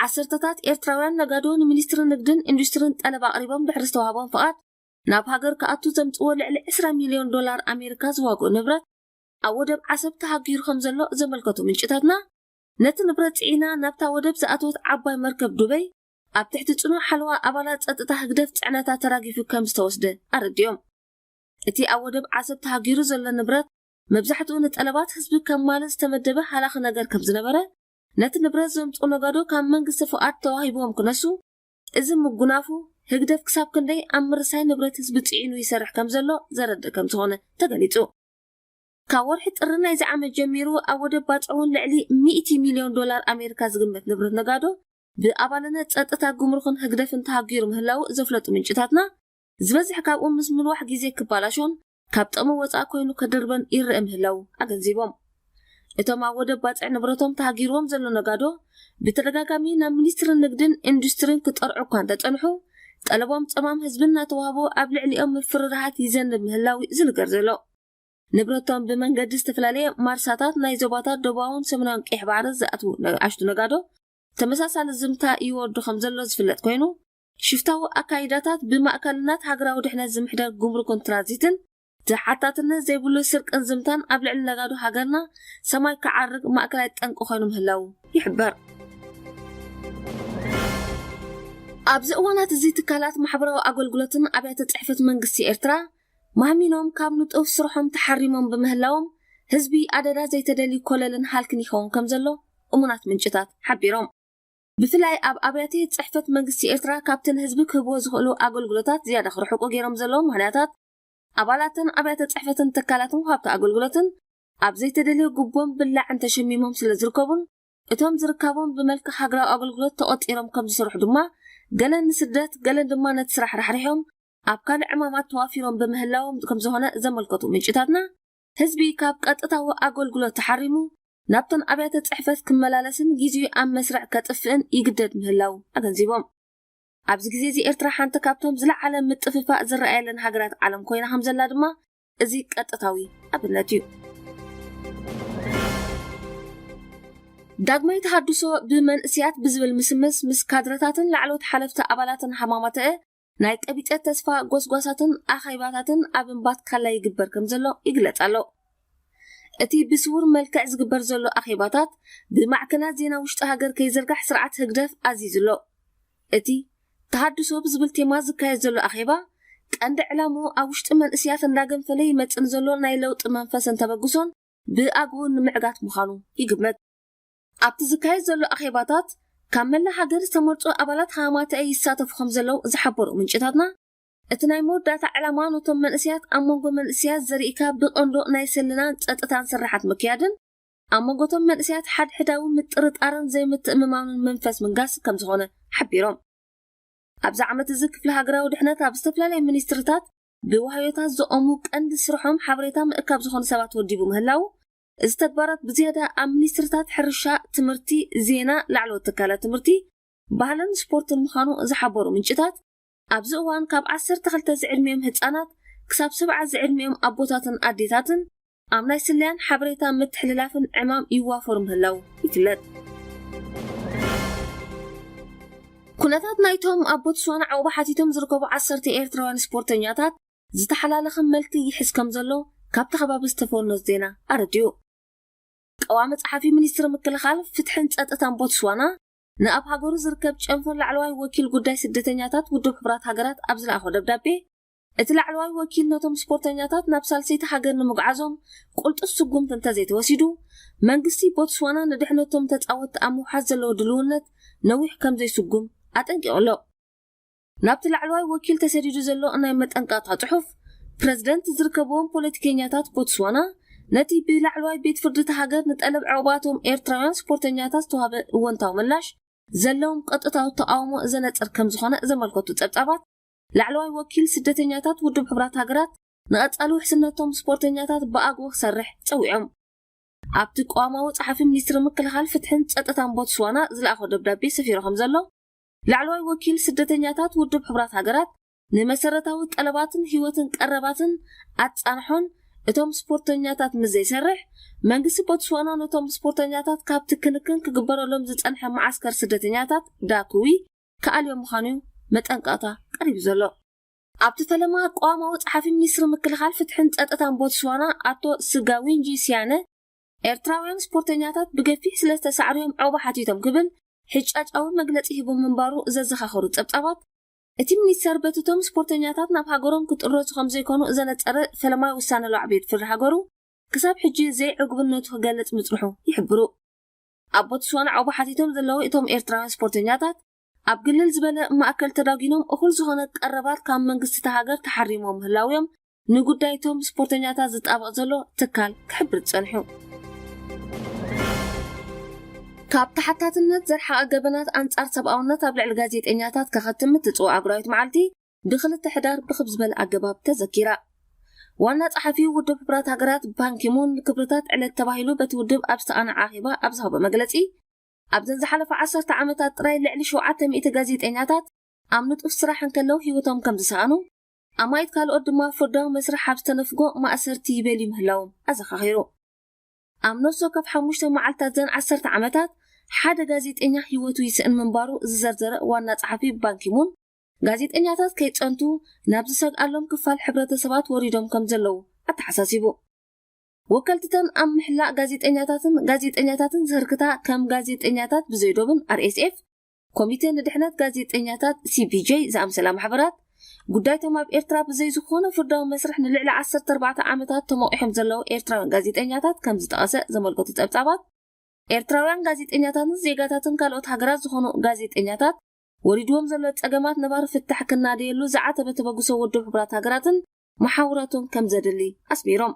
ዓሰርተታት ኤርትራውያን ነጋዶ ንሚኒስትሪ ንግድን ኢንዱስትሪን ጠለብ ኣቕሪቦም ድሕሪ ዝተዋህቦም ፍቓድ ናብ ሃገር ክኣቱ ዘምጽዎ ልዕሊ ዕስራ ሚልዮን ዶላር ኣሜሪካ ዝዋግኡ ንብረት ኣብ ወደብ ዓሰብ ተሃጊሩ ከም ዘሎ ዘመልከቱ ምንጭታትና፣ ነቲ ንብረት ጽዒና ናብታ ወደብ ዝኣተወት ዓባይ መርከብ ዱበይ ኣብ ትሕቲ ጽኑዕ ሓለዋ ኣባላት ጸጥታ ህግደፍ ጽዕነታ ተራጊፉ ከም ዝተወስደ ኣረዲኦም። እቲ ኣብ ወደብ ዓሰብ ተሃጊሩ ዘሎ ንብረት መብዛሕትኡ ንጠለባት ህዝቢ ከማልእ ዝተመደበ ሃላኺ ነገር ከም ዝነበረ፣ ነቲ ንብረት ዘምጽኡ ነጋዶ ካብ መንግስቲ ፍቓድ ተዋሂብዎም ክነሱ፣ እዚ ምጉናፉ ህግደፍ ክሳብ ክንደይ ኣብ ምርሳይ ንብረት ህዝቢ ጽዒኑ ይሰርሕ ከም ዘሎ ዘረድእ ከም ዝኾነ ተገሊጹ። ካብ ወርሒ ጥሪ ናይዚ ዓመት ጀሚሩ ኣብ ወደብ ባጽዕ እውን ልዕሊ ሚእቲ ሚልዮን ዶላር ኣሜሪካ ዝግመት ንብረት ነጋዶ ብኣባልነት ጸጥታ፣ ጉምሩኽን ህግደፍን ተሃጊሩ ምህላው ዘፍለጡ ምንጭታትና፣ ዝበዝሕ ካብኡ ምስ ምንዋሕ ግዜ ክባላሾን ካብ ጥቕሚ ወጻኢ ኮይኑ ከድርበን ይረአ ምህላው ኣገንዚቦም። እቶም ኣብ ወደብ ባጽዕ ንብረቶም ተሃጊርዎም ዘሎ ነጋዶ ብተደጋጋሚ ናብ ሚኒስትሪ ንግድን ኢንዱስትሪን ክጠርዑ እኳ እንተጸንሑ፣ ጠለቦም ጸማም ህዝቢ እናተዋህቦ ኣብ ልዕሊኦም ምፍርራሃት ይዘንብ ምህላው ዝንገር ዘሎ። ንብረቶም ብመንገዲ ዝተፈላለየ ማርሳታት ናይ ዞባታት ደቡባውን ሰሜናውን ቀይሕ ባሕሪ ዝኣትዉ ንኣሽቱ ነጋዶ ተመሳሳሊ ዝምታ ይወርዱ ከም ዘሎ ዝፍለጥ ኮይኑ፣ ሽፍታዊ ኣካይዳታት ብማእከልናት ሃገራዊ ድሕነት ዝምሕደር ጉምሩክን ትራንዚትን ተሓታትነት ዘይብሉ ስርቅን ዝምታን ኣብ ልዕሊ ነጋዶ ሃገርና ሰማይ ክዓርግ ማእከላይ ጠንቂ ኮይኑ ምህላው ይሕበር። ኣብዚ እዋናት እዚ ትካላት ማሕበራዊ ኣገልግሎትን ኣብያተ ጽሕፈት መንግስቲ ኤርትራ ማህሚኖም ካብ ንጡፍ ስርሖም ተሓሪሞም ብምህላዎም ህዝቢ ኣደዳ ዘይተደልዩ ኮለልን ሃልክን ይኸውን ከም ዘሎ እሙናት ምንጭታት ሓቢሮም። ብፍላይ ኣብ ኣብያተ ጽሕፈት መንግስቲ ኤርትራ ካብቲ ንህዝቢ ክህብዎ ዝኽእሉ ኣገልግሎታት ዝያዳ ክርሕቁ ገይሮም ዘለዉ ምኽንያታት፣ ኣባላትን ኣብያተ ጽሕፈትን ትካላትን ወሃብቲ ኣገልግሎትን ኣብ ዘይተደልየ ጉቦን ብላዕን ተሸሚሞም ስለ ዝርከቡን፣ እቶም ዝርካቦም ብመልክዕ ሃገራዊ ኣገልግሎት ተቖጺሮም ከም ዝሰርሑ ድማ፣ ገለን ንስደት፣ ገለን ድማ ነቲ ስራሕ ራሕሪሖም ኣብ ካልእ ዕማማት ተዋፊሮም ብምህላዎም ከም ዝኾነ ዘመልከቱ ምንጭታትና፣ ህዝቢ ካብ ቀጥታዊ ኣገልግሎት ተሓሪሙ ናብተን ኣብያተ ጽሕፈት ክመላለስን ግዜኡ ኣብ መስርዕ ከጥፍእን ይግደድ ምህላው ኣገንዚቦም። ኣብዚ ግዜ እዚ ኤርትራ ሓንቲ ካብቶም ዝለዓለ ምጥፍፋእ ዝረኣየለን ሃገራት ዓለም ኮይና ከም ዘላ ድማ እዚ ቀጥታዊ ኣብነት እዩ። ዳግማይ ተሃድሶ ብመንእስያት ብዝብል ምስምስ ምስ ካድረታትን ላዕለዎት ሓለፍቲ ኣባላትን ሃማማተአ ናይ ቀቢጸ ተስፋ ጎስጓሳትን ኣኼባታትን ኣብ እምባት ካላ ይግበር ከም ዘሎ ይግለጽ ኣሎ። እቲ ብስውር መልክዕ ዝግበር ዘሎ ኣኼባታት ብማዕከናት ዜና ውሽጢ ሃገር ከይዝርጋሕ ስርዓት ህግደፍ ኣዚዙ ኣሎ። እቲ ተሃድሶ ብዝብል ቴማ ዝካየድ ዘሎ ኣኼባ ቀንዲ ዕላምኡ ኣብ ውሽጢ መንእስያት እንዳገንፈለ ይመጽእ ንዘሎ ናይ ለውጢ መንፈስን ተበግሶን ብኣግኡ ንምዕጋት ምዃኑ ይግመት። ኣብቲ ዝካየድ ዘሎ ኣኼባታት ካብ መላእ ሃገር ዝተመርጹ ኣባላት ሃማማተአ ይሳተፉ ከም ዘለዉ ዝሓበሩ ምንጭታትና፣ እቲ ናይ መወዳእታ ዕላማ ነቶም መንእስያት ኣብ መንጎ መንእስያት ዘርኢካ ብቐንዶ ናይ ሰልናን ጸጥታን ስርሓት ምክያድን ኣብ መንጎቶም መንእስያት ሓድሕዳዊ ምጥርጣርን ዘይምትእምማንን መንፈስ ምንጋስ ከም ዝኾነ ሓቢሮም። ኣብዚ ዓመት እዚ ክፍሊ ሃገራዊ ድሕነት ኣብ ዝተፈላለዩ ሚኒስትሪታት ብዋህዮታት ዝቖሙ ቀንዲ ስርሖም ሓበሬታ ምእካብ ዝኾኑ ሰባት ወዲቡ ምህላው፣ እዚ ተግባራት ብዝያዳ ኣብ ሚኒስትሪታት ሕርሻ፣ ትምህርቲ፣ ዜና፣ ላዕለዎት ትካላት ትምህርቲ፣ ባህልን ስፖርትን ምዃኑ ዝሓበሩ ምንጭታት፣ ኣብዚ እዋን ካብ ዓሰርተ ክልተ ዝዕድሚኦም ህጻናት ክሳብ ሰብዓ ዝዕድሚኦም ኣቦታትን ኣዴታትን ኣብ ናይ ስለያን ሓበሬታ ምትሕልላፍን ዕማም ይዋፈሩ ምህላው ይፍለጥ። ኩነታት ናይቶም ኣብ ቦትስዋና ዕቑባ ሓቲቶም ዝርከቡ ዓሰርተ ኤርትራውያን ስፖርተኛታት ዝተሓላለኸ መልክ ይሕዝ ከም ዘሎ ካብቲ ከባቢ ዝተፈኖ ዜና ኣረዲኡ። ቀዋሚ ጸሓፊ ሚኒስትሪ ምክልኻል፣ ፍትሕን ጸጥታን ቦትስዋና ንኣብ ሃገሩ ዝርከብ ጨንፈር ላዕለዋይ ወኪል ጉዳይ ስደተኛታት ውድብ ሕቡራት ሃገራት ኣብ ዝለኣኾ ደብዳቤ፣ እቲ ላዕለዋይ ወኪል ነቶም ስፖርተኛታት ናብ ሳልሰይቲ ሃገር ንምጉዓዞም ቁልጡፍ ስጉምቲ እንተዘይተወሲዱ፣ መንግስቲ ቦትስዋና ንድሕነቶም ተጻወትቲ ኣብ ምውሓስ ዘለዎ ድልውነት ነዊሕ ከም ዘይስጉም ኣጠንቂቑ ኣሎ። ናብቲ ላዕለዋይ ወኪል ተሰዲዱ ዘሎ ናይ መጠንቀቕታ ጽሑፍ፣ ፕረዚደንት ዝርከብዎም ፖለቲከኛታት ቦትስዋና ነቲ ብላዕለዋይ ቤት ፍርዲ እታ ሃገር ንጠለብ ዕቑባቶም ኤርትራውያን ስፖርተኛታት ዝተዋህበ እወንታዊ ምላሽ ዘለዎም ቀጥታዊ ተቓውሞ ዘነጽር ከም ዝኾነ ዘመልከቱ ጸብጻባት፣ ላዕለዋይ ወኪል ስደተኛታት ውድብ ሕቡራት ሃገራት ንቐጻሊ ውሕስነቶም ስፖርተኛታት ብኣግኡ ክሰርሕ ጸዊዖም። ኣብቲ ቀዋማዊ ጸሓፊ ሚኒስትሪ ምክልኻል፣ ፍትሕን ጸጥታን ቦትስዋና ዝለኣኾ ደብዳቤ ሰፊሩ ከም ዘሎ፣ ላዕለዋይ ወኪል ስደተኛታት ውድብ ሕቡራት ሃገራት ንመሰረታዊ ጠለባትን ህይወትን ቀረባትን ኣጻንሖን እቶም ስፖርተኛታት ምስ ዘይሰርሕ፣ መንግስቲ ቦትስዋና ነቶም ስፖርተኛታት ካብቲ ክንክን ክግበረሎም ዝጸንሐ መዓስከር ስደተኛታት ዳክዊ ክኣልዮም ምዃኑ እዩ መጠንቀቕታ ቀሪቡ ዘሎ። ኣብቲ ፈለማ፣ ቀዋማዊ ጸሓፊ ሚኒስትሪ ምክልኻል፣ ፍትሕን ጸጥታን ቦትስዋና ኣቶ ስጋዊንጂ ሲያነ፣ ኤርትራውያን ስፖርተኛታት ብገፊሕ ስለ ዝተሳዕሩ'ዮም ዑቕባ ሓቲቶም ክብል ሕጫጫዊ መግለጺ ሂቡ ምንባሩ ዘዘኻኸሩ ጸብጻባት፣ እቲ ሚኒስተር በቲ እቶም ስፖርተኛታት ናብ ሃገሮም ክጥረዙ ከም ዘይኮኑ ዘነጸረ ፈለማዊ ውሳነ ላዕቤት ፍርዲ ሃገሩ ክሳብ ሕጂ ዘይዕጉብነቱ ክገልጽ ምጽንሑ ይሕብሩ። ኣብ ቦትስዋና ዑቕባ ሓቲቶም ዘለዉ እቶም ኤርትራውያን ስፖርተኛታት፣ ኣብ ግልል ዝበለ ማእከል ተዳጒኖም እኹል ዝኾነ ቀረባት ካብ መንግስቲ እታ ሃገር ተሓሪሞም ምህላው'ዮም ንጉዳይ እቶም ስፖርተኛታት ዝጣበቕ ዘሎ ትካል ክሕብር ጸኒሑ። ካብ ተሓታትነት ዘርሓቐ ገበናት ኣንጻር ሰብኣውነት ኣብ ልዕሊ ጋዜጠኛታት ከኸትም እትጽውዕ ኣህጉራዊት መዓልቲ ብክልተ ሕዳር ብኽብ ዝበለ ኣገባብ ተዘኪራ። ዋና ጸሓፊ ውድብ ሕቡራት ሃገራት ባንኪሙን ንክብርታት ዕለት ተባሂሉ በቲ ውድብ ኣብ ዝተቓነዐ ኣኼባ ኣብ ዝሃቦ መግለጺ፣ ኣብዘን ዝሓለፋ ዓሰርተ ዓመታት ጥራይ ልዕሊ ሸውዓተ ሚእቲ ጋዜጠኛታት ኣብ ንጡፍ ስራሕ እንከለዉ ህይወቶም ከም ዝሰኣኑ፣ ኣማኢት ካልኦት ድማ ፍርዳዊ መስርሕ ኣብ ዝተነፍጎ ማእሰርቲ ይበልዩ ምህላዎም ኣዘኻኺሩ። ኣብ ነፍሲ ወከፍ ሓሙሽተ መዓልታት ዘን ዓሰርተ ዓመታት ሓደ ጋዜጠኛ ህይወቱ ይስእን ምንባሩ ዝዘርዘረ ዋና ጸሓፊ ባንኪሙን፣ ጋዜጠኛታት ከይጸንቱ ናብ ዝሰግኣሎም ክፋል ሕብረተሰባት ወሪዶም ከም ዘለዉ ኣተሓሳሲቡ። ወከልትተን ኣብ ምሕላእ ጋዜጠኛታትን ጋዜጠኛታትን ዝህርክታ ከም ጋዜጠኛታት ብዘይዶብን ኣር ኤስ ኤፍ፣ ኮሚቴ ንድሕነት ጋዜጠኛታት ሲ ፒ ጄ ዝኣምሰላ ማሕበራት፣ ጉዳይቶም ኣብ ኤርትራ ብዘይ ዝኾነ ፍርዳዊ መስርሕ ንልዕሊ ዓሰርተ ኣርባዕተ ዓመታት ተሞቒሖም ዘለዉ ኤርትራውያን ጋዜጠኛታት ከም ዝጠቐሰ ዘመልከቱ ጸብጻባት፣ ኤርትራውያን ጋዜጠኛታትን ዜጋታትን ካልኦት ሃገራት ዝኾኑ ጋዜጠኛታት ወሪድዎም ዘሎ ጸገማት ነባሪ ፍታሕ ክናደየሉ ዝዓተበ ተበግሶ ውድብ ሕቡራት ሃገራትን መሓውራቱን ከም ዘድሊ ኣስሚሮም።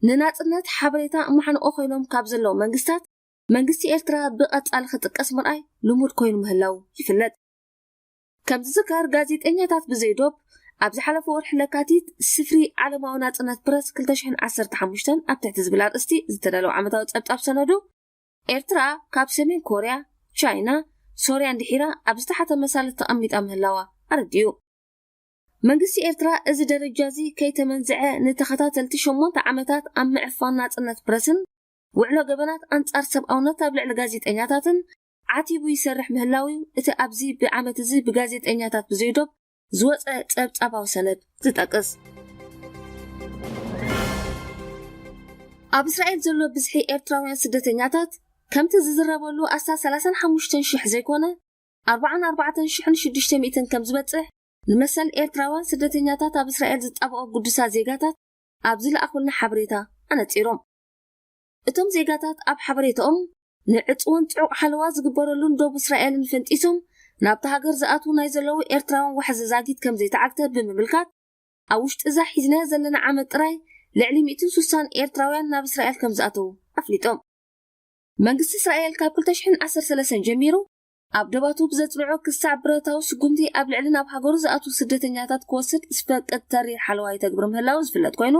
ንናጽነት ሓበሬታ ማሕንቆ ኮይኖም ካብ ዘለዉ መንግስታት፣ መንግስቲ ኤርትራ ብቐጻሊ ክጥቀስ ምርኣይ ልሙድ ኮይኑ ምህላው ይፍለጥ። ከም ዝዝከር፣ ጋዜጠኛታት ብዘይ ዶብ ኣብ ዝሓለፈ ወርሒ ለካቲት ስፍሪ ዓለማዊ ናጽነት ፕረስ ክልተ ሽሕን ዓሰርተ ሓሙሽተን ኣብ ትሕቲ ዝብል ኣርእስቲ ዝተዳለወ ዓመታዊ ጸብጻብ ሰነዱ፣ ኤርትራ ካብ ሰሜን ኮርያ፣ ቻይና፣ ሶርያ እንድሒራ ኣብ ዝተሓተ መሳልል ተቐሚጣ ምህላዋ ኣረዲኡ። መንግስቲ ኤርትራ እዚ ደረጃ እዚ ከይተመንዝዐ ንተኸታተልቲ ሸሞንተ ዓመታት ኣብ ምዕፋን ናጽነት ፕረስን ውዕሎ ገበናት ኣንጻር ሰብኣውነት ኣብ ልዕሊ ጋዜጠኛታትን ዓቲቡ ይሰርሕ ምህላው እዩ። እቲ ኣብዚ ብዓመት እዚ ብጋዜጠኛታት ብዘይ ዶብ ዝወጸ ጸብጻባዊ ሰነድ ዝጠቅስ። ኣብ እስራኤል ዘሎ ብዝሒ ኤርትራውያን ስደተኛታት ከምቲ ዝዝረበሉ ኣስታት ሰላሳን ሓሙሽተን ሽሕ ዘይኮነ፣ ኣርባዓን ኣርባዕተን ሽሕን ሽዱሽተ ሚእትን ከም ዝበጽሕ ንመሰል ኤርትራውያን ስደተኛታት ኣብ እስራኤል ዝጣበቑ ግዱሳት ዜጋታት ኣብ ዝለኣኹልና ሓበሬታ ኣነጺሮም። እቶም ዜጋታት ኣብ ሓበሬታኦም፣ ንዕጽውን ጽዑቕ ሓለዋ ዝግበረሉን ዶብ እስራኤልን ፈንጢሶም ናብታ ሃገር ዝኣትዉ ናይ ዘለዉ ኤርትራውያን ዋሕዚ ዛጊት ከም ዘይተዓግተ ብምምልካት፣ ኣብ ውሽጢ እዛ ሒዝናያ ዘለና ዓመት ጥራይ ልዕሊ ሚእትን ሱሳን ኤርትራውያን ናብ እስራኤል ከም ዝኣተዉ ኣፍሊጦም። መንግስቲ እስራኤል ካብ ክልተ ሽሕን ዓሰርተ ሰለስተን ጀሚሩ ኣብ ደባቱ ብዘጽንዖ ክሳዕ ብረታዊ ስጉምቲ ኣብ ልዕሊ ናብ ሃገሩ ዝኣትዉ ስደተኛታት ክወስድ ዝፈቅድ ተሪር ሓለዋ ይተግብር ምህላዉ ዝፍለጥ ኮይኑ፣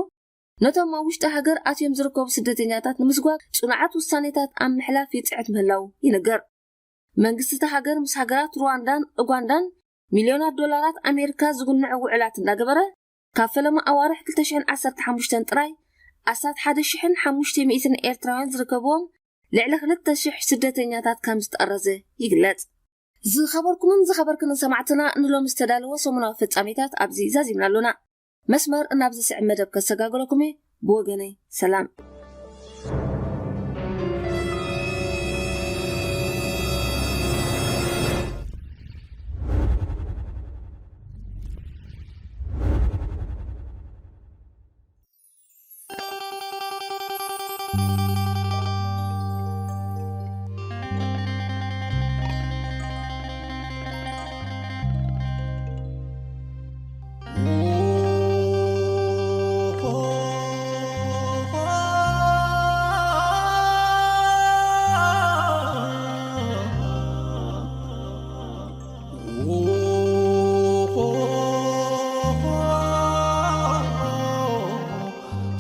ነቶም ኣብ ውሽጢ ሃገር ኣትዮም ዝርከቡ ስደተኛታት ንምስጓግ ጽኑዓት ውሳኔታት ኣብ ምሕላፍ ይጽዕት ምህላዉ ይንገር። መንግስቲ እታ ሃገር ምስ ሃገራት ሩዋንዳን ኡጋንዳን ሚልዮናት ዶላራት ኣሜሪካ ዝጉንዑ ውዕላት እንዳገበረ፣ ካብ ፈለማ ኣዋርሕ ክልተ ሽሕን ዓሰርተ ሓሙሽተን ጥራይ ኣስታት ሓደ ሽሕን ሓሙሽተ ሚእትን ኤርትራውያን ዝርከብዎም ልዕሊ ክልተ ሽሕ ስደተኛታት ከም ዝጠረዘ ይግለጽ። ዝኸበርኩምን ዝኸበርክንን ሰማዕትና፣ ንሎሚ ዝተዳለወ ሰሙናዊ ፍጻሜታት ኣብዚ ዛዚምና ኣሎና። መስመር ናብ ዝስዕብ መደብ ከሰጋግረኩም እየ። ብወገነይ ሰላም።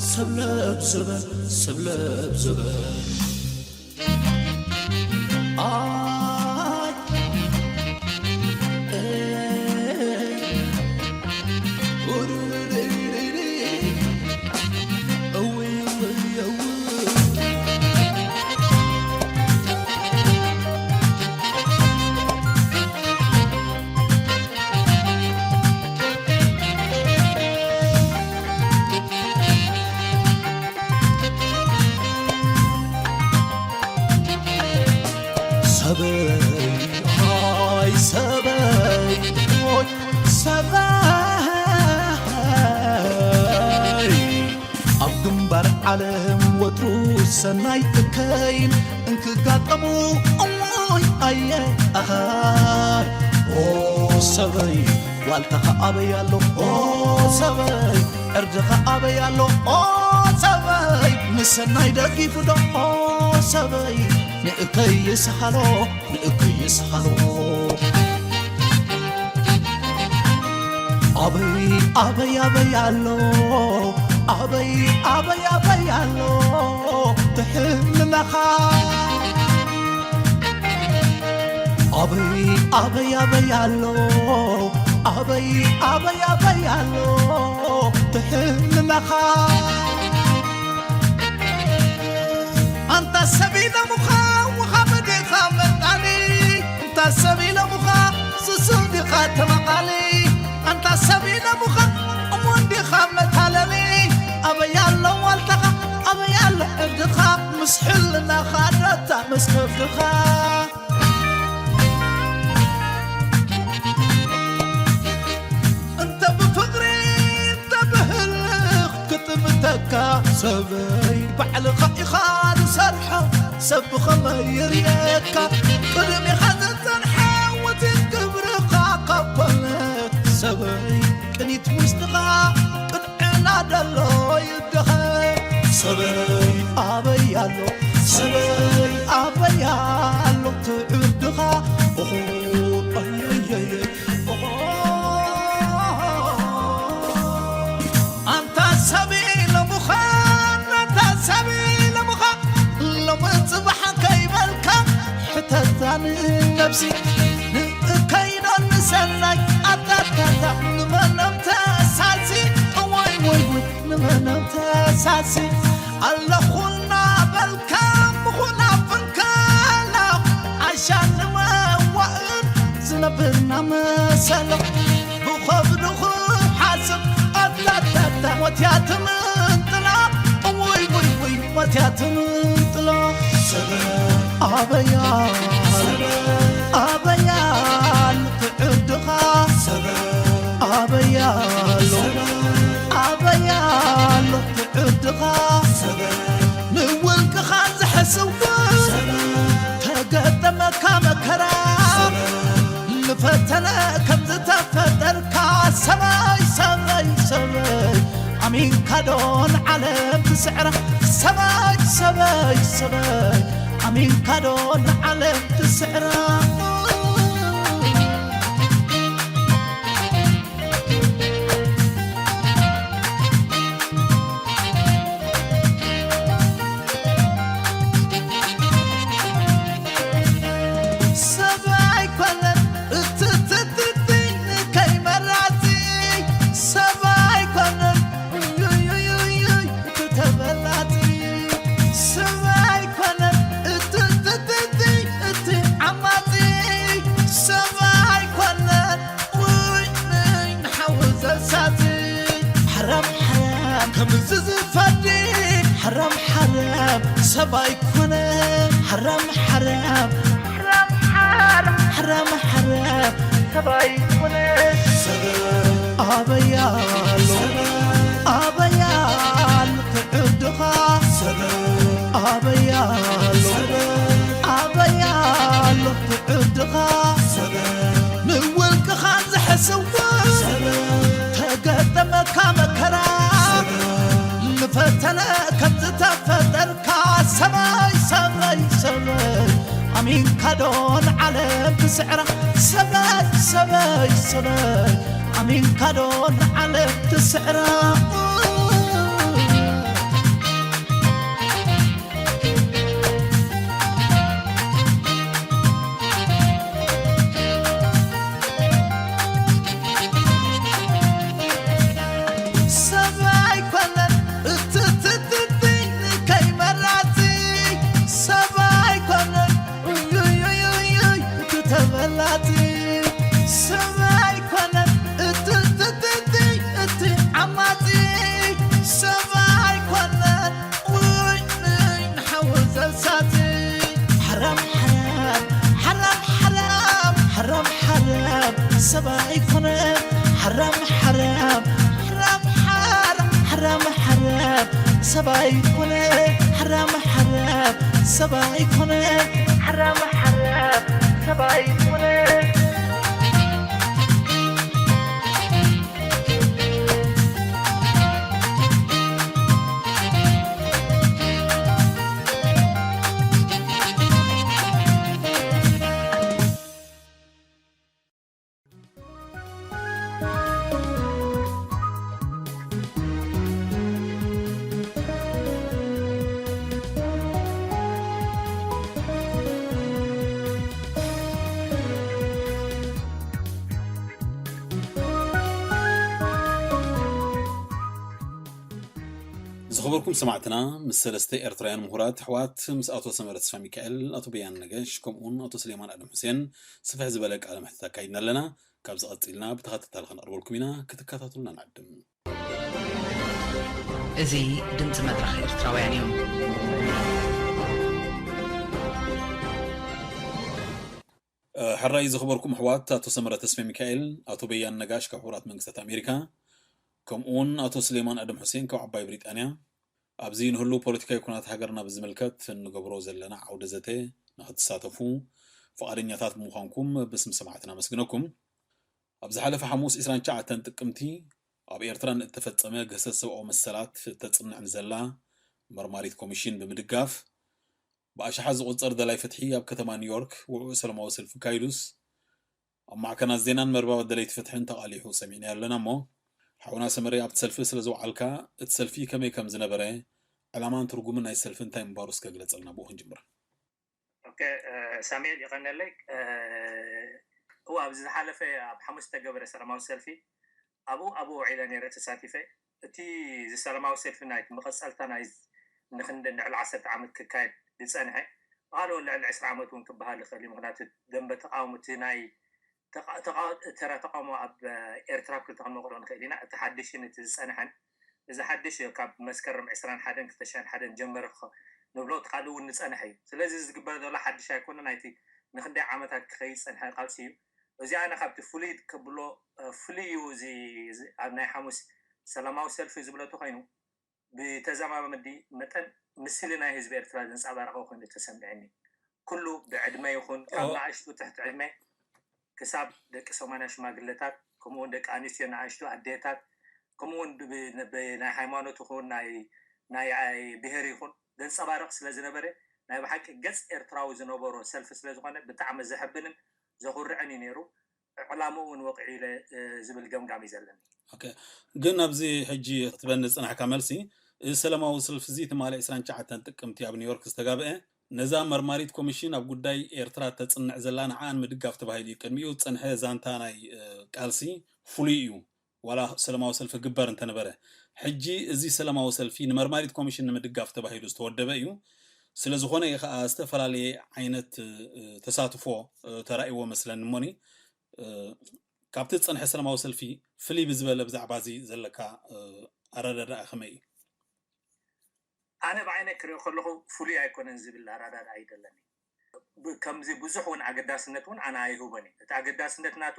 ሰብለብ ዘበን፣ ሰብለብ ዘበን። ኣይ፣ ኤይ፣ ኡዱዱዱዱዱ። ሰበይ፣ ኣይ ሰበይ፣ ኦይ ሰበይ፣ ኣብ ግንባር ዓለም ወትሩ ሰናይ እከይን እንክጋጠሙ፣ እሞይ ኣየ ኣኻይ። ኦ ሰበይ፣ ዋልታኻ ኣበይ ኣሎ? ኦ ሰበይ፣ ዕርድኻ ኣበይ ኣሎ? ኦ ሰበይ፣ ንሰናይ ደጊፉ ዶ? ኦ ሰበይ፣ ንእከይ ይስሃሎ፣ ንእከይ ይስሃሎ። ኣበይ፣ ኣበይ፣ ኣበይ ኣሎ? ኣበይ፣ ኣበይ፣ ኣበይ ኣሎ? ትሕልናኻ። ኣበይ፣ ኣበይ፣ ኣበይ ኣሎ? ኣበይ፣ ኣበይ፣ ኣበይ ኣሎ? ትሕልናኻ። ኣንታ ሰብ ኢሎምኻ ወሃቢ ዲኻ መጣሊ? ኣንታ ሰብ ኢሎምኻ ስሱዕ ዲኻ ተመቓሊ? ኣንታ ሰብ ኢሎምኻ እሙን ዲኻ መታለሊ? ኣበይ ኣሎ ዋልታኻ? ኣበይ ኣሎ ዕርድኻ? ምስ ሕልናኻ ዳታ ምስ ከብድኻ። እንተ ብፍቕሪ እንተ ብህልኽ ክጥምተካ ሰበይ፣ ባዕልኻ ኢኻ ዝሰርሖ ሰብ ብኸመይ ይርእየካ? ቅድሚኻ ዝጸንሐ ውፅኢት ግብርኻ ካብ ኮነ ሰበይ፣ ቅኒት ውሽጥኻ ቅንዕና ደሎ ይደኸ። ሰበይ ኣበይ ኣሎ? ሰበይ ኣበይ ኣሎ? ትዕድኻ እኹ ኣየየየ። ኣንታ ሰብ ኢሎምኻ፣ ኣንታ ሰብ ኢሎምኻ፣ ሎሚ ጽባሕ ከይበልካ ሕተታ ንነብሲ። ንእከይ ዶ ንሰናይ ኣታታታ ንመኖም ተሳሲ? እዋይ ወይ ጉድ ንመኖም ተሳሲ? ኣለኹ እናበልካ ምኹን ኣፍንካላ፣ ዓሻ ንመዋእል ዝነብርና መሰሎ። ብኸብዱ ክሓስብ ኣታታታ ሞትያ ትምንጥላ። እውይ ውይ ውይ ሞትያ ትምንጥላ። ኣበያ ኣበያ ትዕድኻ ኣበያ ኣሎ ኣበያ ኣሎ ትዕድኻ ንውልቅኻ ዝሕስው ተገጠመካ መከራ ንፈተነ ከም ዝተፈጠርካ ሰበይ ሰበይ ሰበይ ኣሚንካ ዶ ንዓለም ትስዕራ ሰበይ ሰበይ ሰበይ ኣሚንካ ዶ ንዓለም ትስዕራ። ሰብ ኣይኮነን እትትትቲ ከይመራጺ ሰብ ኣይኮነን ዩዩዩዩይ እቲ ተበላጺ ሰብ ኣይኮነን እትትትቲ እቲ ዓማጺ ሰብ ኣይኮነን ውይ ንሓዊ ዘሳጺ ሓራም ሓራም ከምዚ ዝፈዲ ሓራም ሓራም ሰብ ኣይኮነ ሓራም ሓራም ሓራም ሓራም ሰብ ኣይኮነ ኣበያ ኣሎ ኣበያ ኣሎ ትዕድኻ ኣበያ ኣሎ ኣበያ ኣሎ ትዕድኻ ንውልቅኻ ዝሕስው ተገጠመካ መከራ ንፈተነ ከም ዝተፈጠርካ ሰበይ ሰበይ ሰበይ ኣሚንካ ዶ ንዓለም ትስዕራ ሰበይ ሰበይ ሰበይ ኣሚንካ ዶ ንዓለም ትስዕራ ሰብ ኣይኮነን እትትትቲ ከይመራጺ ሰብ ኣይኮነን ዩዩዩዩይ እቲ ተበላጺ ሰብ ኣይኮነን እትትትቲ እቲ ዓማጺ ሰብ ኣይኮነን ውይ ንይ ንሓዊ ዘሳጺ ሓራም ሓራም ሰብኣይ ኮነ ሓራም ሓራም ሓራም ሓራም ሓራም ሓራም ሰብኣይ ኮነ ሓራም ሓራም ሰብኣይ ኮነ ሓራም ሓራም ሰብኣይ ኮነ። ዝኸበርኩም ሰማዕትና፣ ምስ ሰለስተ ኤርትራውያን ምሁራት ኣሕዋት፣ ምስ ኣቶ ሰመረ ተስፋ ሚካኤል፣ ኣቶ በያን ነገሽ፣ ከምኡውን ኣቶ ስሌማን ኣደም ሑሴን ስፍሕ ዝበለ ቃለ መሕትት ኣካይድና ኣለና። ካብዚ ቀጺልና ብተኸታታሊ ከነቕርበልኩም ኢና፣ ክትከታተሉና ንዕድም። እዚ ድምፂ መድረኽ ኤርትራውያን እዩ። ሕራይ ዝኸበርኩም ኣሕዋት፣ ኣቶ ሰመረ ተስፋ ሚካኤል፣ ኣቶ በያን ነጋሽ ካብ ሕቡራት መንግስታት ኣሜሪካ፣ ከምኡውን ኣቶ ስሌማን ኣደም ሑሴን ካብ ዓባይ ብሪጣንያ፣ ኣብዚ ንህሉ ፖለቲካዊ ኩነታት ሃገርና ብዝምልከት እንገብሮ ዘለና ዓውደ ዘተ ንኽትሳተፉ ፍቓደኛታት ብምዃንኩም ብስም ሰማዕትና ኣመስግነኩም። ኣብ ዝሓለፈ ሓሙስ ዕስራን ትሽዓተን ጥቅምቲ ኣብ ኤርትራ ንእተፈጸመ ግህሰት ሰብኣዊ መሰላት እተጽንዕ ንዘላ መርማሪት ኮሚሽን ብምድጋፍ ብኣሽሓት ዝቑጸር ደላይ ፍትሒ ኣብ ከተማ ኒውዮርክ ውዕዉዕ ሰላማዊ ሰልፊ ኣካይዱስ ኣብ ማዕከናት ዜናን መርበባት ደለይቲ ፍትሕን ተቓሊሑ ሰሚዕናዮ ኣለና እሞ፣ ሓውና ሰመረ ኣብቲ ሰልፊ ስለ ዝወዓልካ፣ እቲ ሰልፊ ከመይ ከም ዝነበረ፣ ዕላማን ትርጉምን ናይ ሰልፊ እንታይ ምንባሩ እስከ ግለጸልና፣ ብኡ ክንጅምር። ኦኬ፣ እ፣ ሳሙኤል የቐነለይ። እ፣ እው፣ ኣብዚ ዝሓለፈ ኣብ ሓሙስ ዝተገበረ ሰላማዊ ሰልፊ ኣብኡ ኣብኡ ውዒለ ነይረ፣ ተሳቲፈ። እቲ እዚ ሰላማዊ ሰልፊ ናይቲ መቐጸልታ ናይ ንክንደ ንዕሊ ዓሰርተ ዓመት ክካየድ ዝጸንሐ፣ ብኻልኦ ልዕሊ ዕስራ ዓመት እውን ክበሃል ይኽእል እዩ። ምኽንያቱ ደንበ ተቃውሞ እቲ ናይ ተቃ-፣ ተቃ-፣ ተራ ተቃውሞ ኣብ ኤርትራ ኣብ ክልተ ክንመቕሎ ንኽእል ኢና። እቲ ሓድሽን እቲ ዝጸንሐን። እዚ ሓድሽ እዩ፣ ካብ መስከረም ዕስራን ሓደን ክልተ ሽሕን ሓደን ጀመረ ክኸ-፣ ንብሎ፣ እቲ ካልእ እውን ዝጸንሐ እዩ። ስለዚ እዚ ዝግበር ዘሎ ሓድሽ ኣይኮነን፣ ናይቲ ንክንደይ ዓመታት ክኸይድ ዝጸንሐ ቃልሲ እዩ። እዚ ኣነ ካብቲ ፍሉይ ከብሎ፣ እ፣ ፍሉይ እዩ። እዚ፣ እዚ ኣብ ናይ ሓሙስ ሰላማዊ ሰልፊ ዝብሎ እንተኾይኑ፣ ብተዛማምዲ መጠን ምስሊ ናይ ህዝቢ ኤርትራ ዘንጸባረቐ ኮይኑ ተሰሚዕኒ። ኩሉ ብዕድመ ይኹን፣ ካብ ኦ። ንኣሽቱ ትሕቲ ዕድመ ክሳብ ደቂ ሰማንያ ሽማግለታት፣ ከምኡ እውን ደቂ ኣንስትዮ ንኣሽቱ ኣዴታት፣ ከምኡ እውን ብ-፣ ብ-፣ ብናይ ሃይማኖት ይኹን፣ ናይ፣ ናይ፣ ኣይ፣ ብሄር ይኹን ዘንጸባርቕ ስለ ዝነበረ፣ ናይ ብሓቂ ገጽ ኤርትራዊ ዝነበሮ ሰልፊ ስለ ዝኾነ፣ ብጣዕሚ ዘሕብንን ዘኹርዕን እዩ ነይሩ። ዕላምኡ እውን ወቂዑ ኢለ፣ እ፣ ዝብል ገምጋም እዩ ዘለኒ። ኦኬ። ግን ኣብዚ ሕጂ ክትበኒ ዝጸናሕካ መልሲ፣ እዚ ሰላማዊ ሰልፊ እዚ ትማሊ ዕስራን ትሽዓተን ጥቅምቲ ኣብ ኒውዮርክ ዝተጋብአ፣ ነዛ መርማሪት ኮሚሽን ኣብ ጉዳይ ኤርትራ ተጽንዕ ዘላ ንዓኣ ንምድጋፍ ተባሂሉ እዩ ቅድሚኡ ዝጸንሐ ዛንታ ናይ፣ እ፣ ቃልሲ ፍሉይ እዩ። ዋላ ሰላማዊ ሰልፊ ግበር እንተነበረ፣ ሕጂ እዚ ሰላማዊ ሰልፊ ንመርማሪት ኮሚሽን ንምድጋፍ ተባሂሉ ዝተወደበ እዩ። ስለ ዝኾነ እዩ ኸኣ ዝተፈላለየ ዓይነት፣ እ፣ ተሳትፎ፣ እ፣ ተራእይዎ መስለኒ እሞኒ፣ እ፣ ካብቲ ዝጸንሐ ሰላማዊ ሰልፊ ፍልይ ብዝበለ ብዛዕባ እዚ ዘለካ፣ እ፣ ኣረዳድኣ ከመይ እዩ? ኣነ ብዓይነይ ክሪኦ ከለኹ ፍሉይ ኣይኮነን ዝብል ኣረዳድኣ እዩ ዘለኒ። ብ-፣ ከምዚ ብዙሕ እውን ኣገዳስነት እውን ኣነ ኣይህቦን እየ። እቲ ኣገዳስነት ናቱ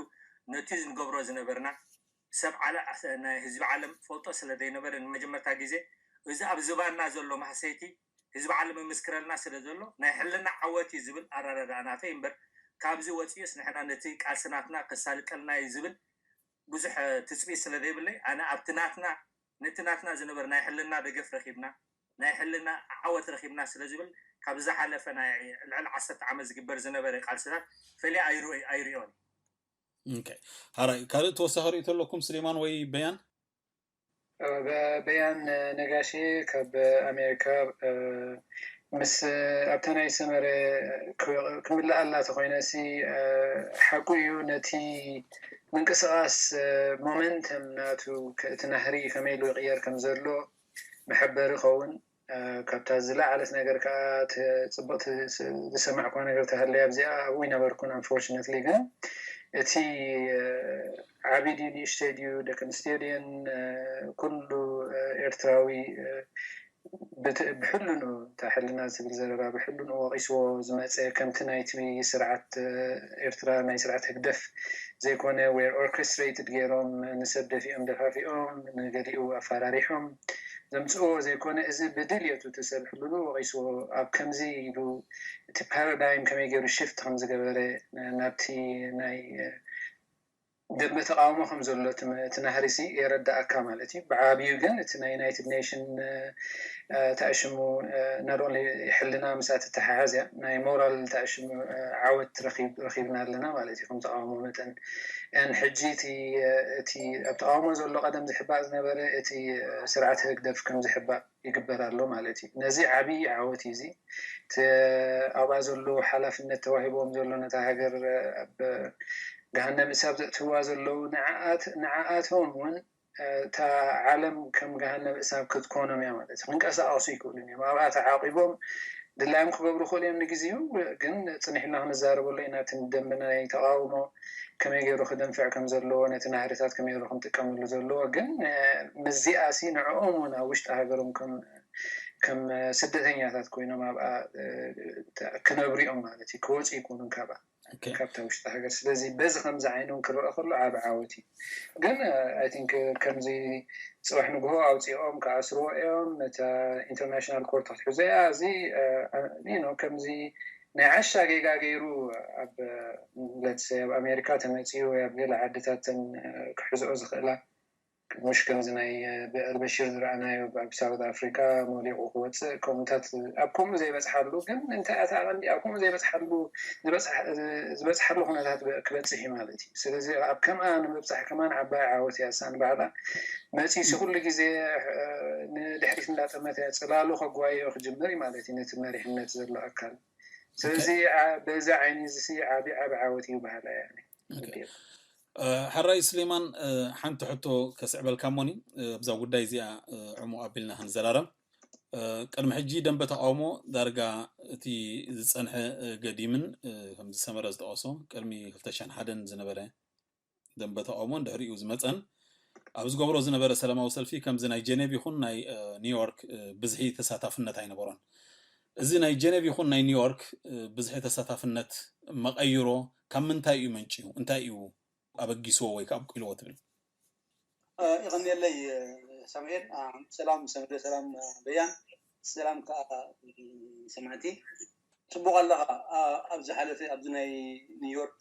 ነቲ ንገብሮ ዝነበርና ሰብ ዓለ-፣ ናይ ህዝቢ ዓለም ፈልጦ ስለ ዘይነበረ ንመጀመርታ ግዜ እዚ ኣብ ዝባንና ዘሎ ማህሰይቲ ህዝቢ ዓለም ይምስክረልና ስለ ዘሎ ናይ ሕልና ዓወት እዩ ዝብል ኣረዳድኣ ናተይ እምበር፣ ካብዚ ወፂኡስ ንሕና ነቲ ቃልሲ ናትና ከሳልጠልና እዩ ዝብል ብዙሕ፣ እ፣ ትፅቢት ስለ ዘይብለይ፣ ኣነ ኣብቲ ናትና፣ ነቲ ናትና ዝነበረ ናይ ሕልና ደገፍ ረኺብና፣ ናይ ሕልና ዓወት ረኺብና ስለ ዝብል፣ ካብ ዝሓለፈ ናይ ልዕሊ ዓሰርተ ዓመት ዝግበር ዝነበረ ቃልስታት ፈልየ ኣይርኦ-፣ ኣይሪኦን። ኦኬ። ሓራይ፣ ካልእ ተወሳኺ ርእይቶ ኣለኩም፣ ስሌማን ወይ በያን? እ፣ በ-፣ በያን፣ እ፣ ነጋሽ ካብ ኣሜሪካ፣ እ፣ ምስ፣ እ፣ ኣብታ ናይ ሰመረ ክ-፣ ክምልኣላ ተኾይነ ሲ፣ እ፣ ሓቁ እዩ፣ ነቲ ምንቅስቓስ፣ እ፣ ሞመንተም ናቱ ከ-፣ እቲ ናህሪ ከመይ ኢሉ ይቕየር ከም ዘሎ መሐበሪ ይኸውን። እ፣ ካብታ ዝለዓለት ነገር ከኣ ተ-፣ ጽብቕቲ ስ-፣ ዝሰማዕኩዋ ነገር ተሃለያ ኣብዚኣ ኣብኡ ይነበርኩን፣ ኣንፎርችነትሊ። ግን እቲ፣ እ፣ ዓቢ ድዩ ንእሽተይ ድዩ፣ ደቂ ኣንስትዮ ድየን፣ እ፣ ኩሉ፣ እ፣ ኤርትራዊ፣ እ፣ ብሕልንኡ፣ እታ ሕልና ዝብል ዘረባ ብሕልንኡ ወቒስዎ ዝመፀ፣ ከምቲ ናይቲ ስርዓት ኤርትራ፣ ናይ ስርዓት ህግደፍ ዘይኮነ፣ were orchestrated ገይሮም፣ ንሰብ ደፊኦም ደፋፊኦም፣ ንገሊኡ ኣፈራሪሖም ዘምፅእዎ ዘይኮነ፣ እዚ ብድልየቱ እቲ ሰብ ሕልንኡ ወቒስዎ ኣብ ከምዚ ኢሉ እቲ ፓራዳይም ከመይ ገይሩ ሽፍት ከም ዝገበረ ናብቲ ናይ ደንበ ተቃውሞ ከም ዘሎ እቲ ናህሪ ሲ የረዳእካ ማለት እዩ። ብዓብዩ ግን እቲ ናይ ዩናይትድ ኔሽን ተኣሽሙ ናት ኦንሊ ሕልና ምስኣ ትተሓሓዝ እያ፣ ናይ ሞራል ተኣሽሙ ዓወት ረኺብና ኣለና ማለት እዩ። ከም ተቃውሞ መጠን ን ሕጂ እቲ ኣብ ተቃውሞ ዘሎ ቀደም ዝሕባእ ዝነበረ እቲ ስርዓት ህግደፍ ከም ዝሕባእ ይግበር ኣሎ ማለት እዩ። ነዚ ዓብዪ ዓወት እዩ። እዚ ኣብኣ ዘሎ ሓላፍነት ተዋሂቦም ዘሎ ነታ ሃገር ኣብ ገሃነም እሳብ ዘእትውዋ ዘለዉ ንዓኣቶም እውን እታ ዓለም ከም ገሃነም እሳብ ክትኮኖም እያ ማለት እዩ። ክንቀሳቀሱ ይክእሉን እዮም። ኣብኣ ተዓቂቦም ድላዮም ክገብሩ ክእሉ እዮም ንግዜኡ። ግን ጽኒሕና ክንዛረበሉ ኢና። እቲ ደንበ ናይ ተቃውሞ ከመይ ገይሩ ክደንፍዕ ከም ዘለዎ፣ ነቲ ናህርታት ከመይ ገይሩ ክንጥቀመሉ ዘለዎ። ግን ምስዚኣ ሲ ንዕኦም እውን ኣብ ውሽጢ ሃገሮም ከም ስደተኛታት ኮይኖም ኣብኣ ክነብሩ እዮም ማለት እዩ። ክወፁ ይኮኑን ካብኣ ካብታ ውሽጢ ሃገር። ስለዚ በዚ ከምዚ ዓይኖም ክረአ ከሎ ዓብ ዓወት እዩ። ግን ኣይ ቲንክ ከምዚ ፅባሕ ንግሆ ኣውፂኦም ክኣስርዎ እዮም። ነታ ኢንተርናሽናል ኮርት ክትሕዞ እያ። እዚ ከምዚ ናይ ዓሻ ጌጋ ገይሩ ኣብ ለትሰ ኣብ ኣሜሪካ ተመፂኡ ወይ ኣብ ገለ ዓድታት ክሕዝኦ ዝኽእላ፣ ሙሽ ከምዚ ናይ ኣልበሽር ዝረኣናዮ ኣብ ሳውት ኣፍሪካ መሊቑ ክወፅእ፣ ከምኡታት ኣብ ከምኡ ዘይበፅሓሉ። ግን እንታይ ኣታ ቀንዲ ኣብ ከምኡ ዘይበፅሓሉ ዝበፅሓሉ ኩነታት ክበፅሕ እዩ ማለት እዩ። ስለዚ ኣብ ከምኣ ንምብፃሕ ከማን ዓባይ ዓወት እያ። እሳ ንባዕላ መፂሲ ኩሉ ግዜ ንድሕሪት እንዳጠመተ እያ ፅላሉ ከጓየዮ ክጅምር እዩ ማለት እዩ ነቲ መሪሕነት ዘሎ ኣካል። ስለዚ በዚ ዓይኒ እዚ ዓብዪ ዓብዪ ዓወት እዩ በሃላ እያ። ሕራይ ስሌማን፣ ሓንቲ ሕቶ ከስዕበልካ እሞኒ ኣብዛ ጉዳይ እዚኣ ዕሙቕ ኣቢልና ክንዘራረብ። ቅድሚ ሕጂ ደንበ ተቃውሞ ዳርጋ እቲ ዝጸንሐ ገዲምን፣ ከምዚ ሰመረ ዝጠቐሶ ቅድሚ ክልተ ሽሕን ሓደን ዝነበረ ደንበ ተቃውሞን ድሕሪኡ ዝመጸን ኣብ ዝገብሮ ዝነበረ ሰላማዊ ሰልፊ ከምዚ ናይ ጀኔቭ ይኹን ናይ ኒውዮርክ ብዝሒ ተሳታፍነት ኣይነበሮን። እዚ ናይ ጀኔቭ ይኹን ናይ ኒውዮርክ ብዝሒ ተሳታፍነት መቐይሮ ካብ ምንታይ እዩ መንጭዩ? እንታይ እዩ ኣበጊስዎ ወይ ከዓ ኣብቂልዎ ትብል? ይቐንየለይ ሳሙኤል። ሰላም ሰምደ፣ ሰላም በያን፣ ሰላም ከዓ ሰማዕቲ። ፅቡቅ ኣለኻ። ኣብ ዝሓለፈ ኣብዚ ናይ ኒውዮርክ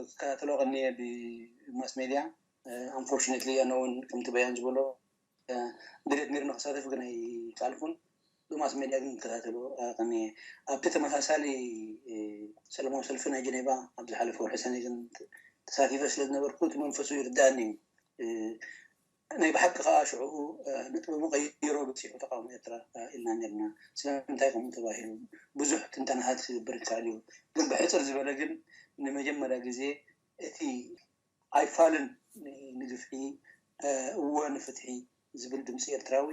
ክከታተሎ ቀኒየ ብማስ ሜድያ። ኣንፎርችነትሊ ኣነ እውን ከምቲ በያን ዝበሎ ድሌት ነይሩ ንክሳተፍ ግን ኣይከኣልኩን። ብማስ ሜድያ ግን ክከታተሎ ቀኒየ። ኣብቲ ተመሳሳሊ ሰላማዊ ሰልፊ ናይ ጀኔቫ ኣብ ዝሓለፈ ወርሒ ሰነ ግን ተሳቲፈ ስለ ዝነበርኩ እቲ መንፈሱ ይርዳእኒ እዩ። ናይ ብሓቂ ከዓ ሽዑኡ ነጥቢ መቐይሮ በፂሑ ተቃውሞ ኤርትራ ኢልና ነርና። ስለምንታይ ከምኡ ተባሂሉ ብዙሕ ትንተናታት ክግበር ይከኣል እዩ። ግን ብሕፅር ዝበለ ግን ንመጀመርያ ግዜ እቲ ኣይፋልን ንግፍዒ እወ ንፍትሒ ዝብል ድምፂ ኤርትራዊ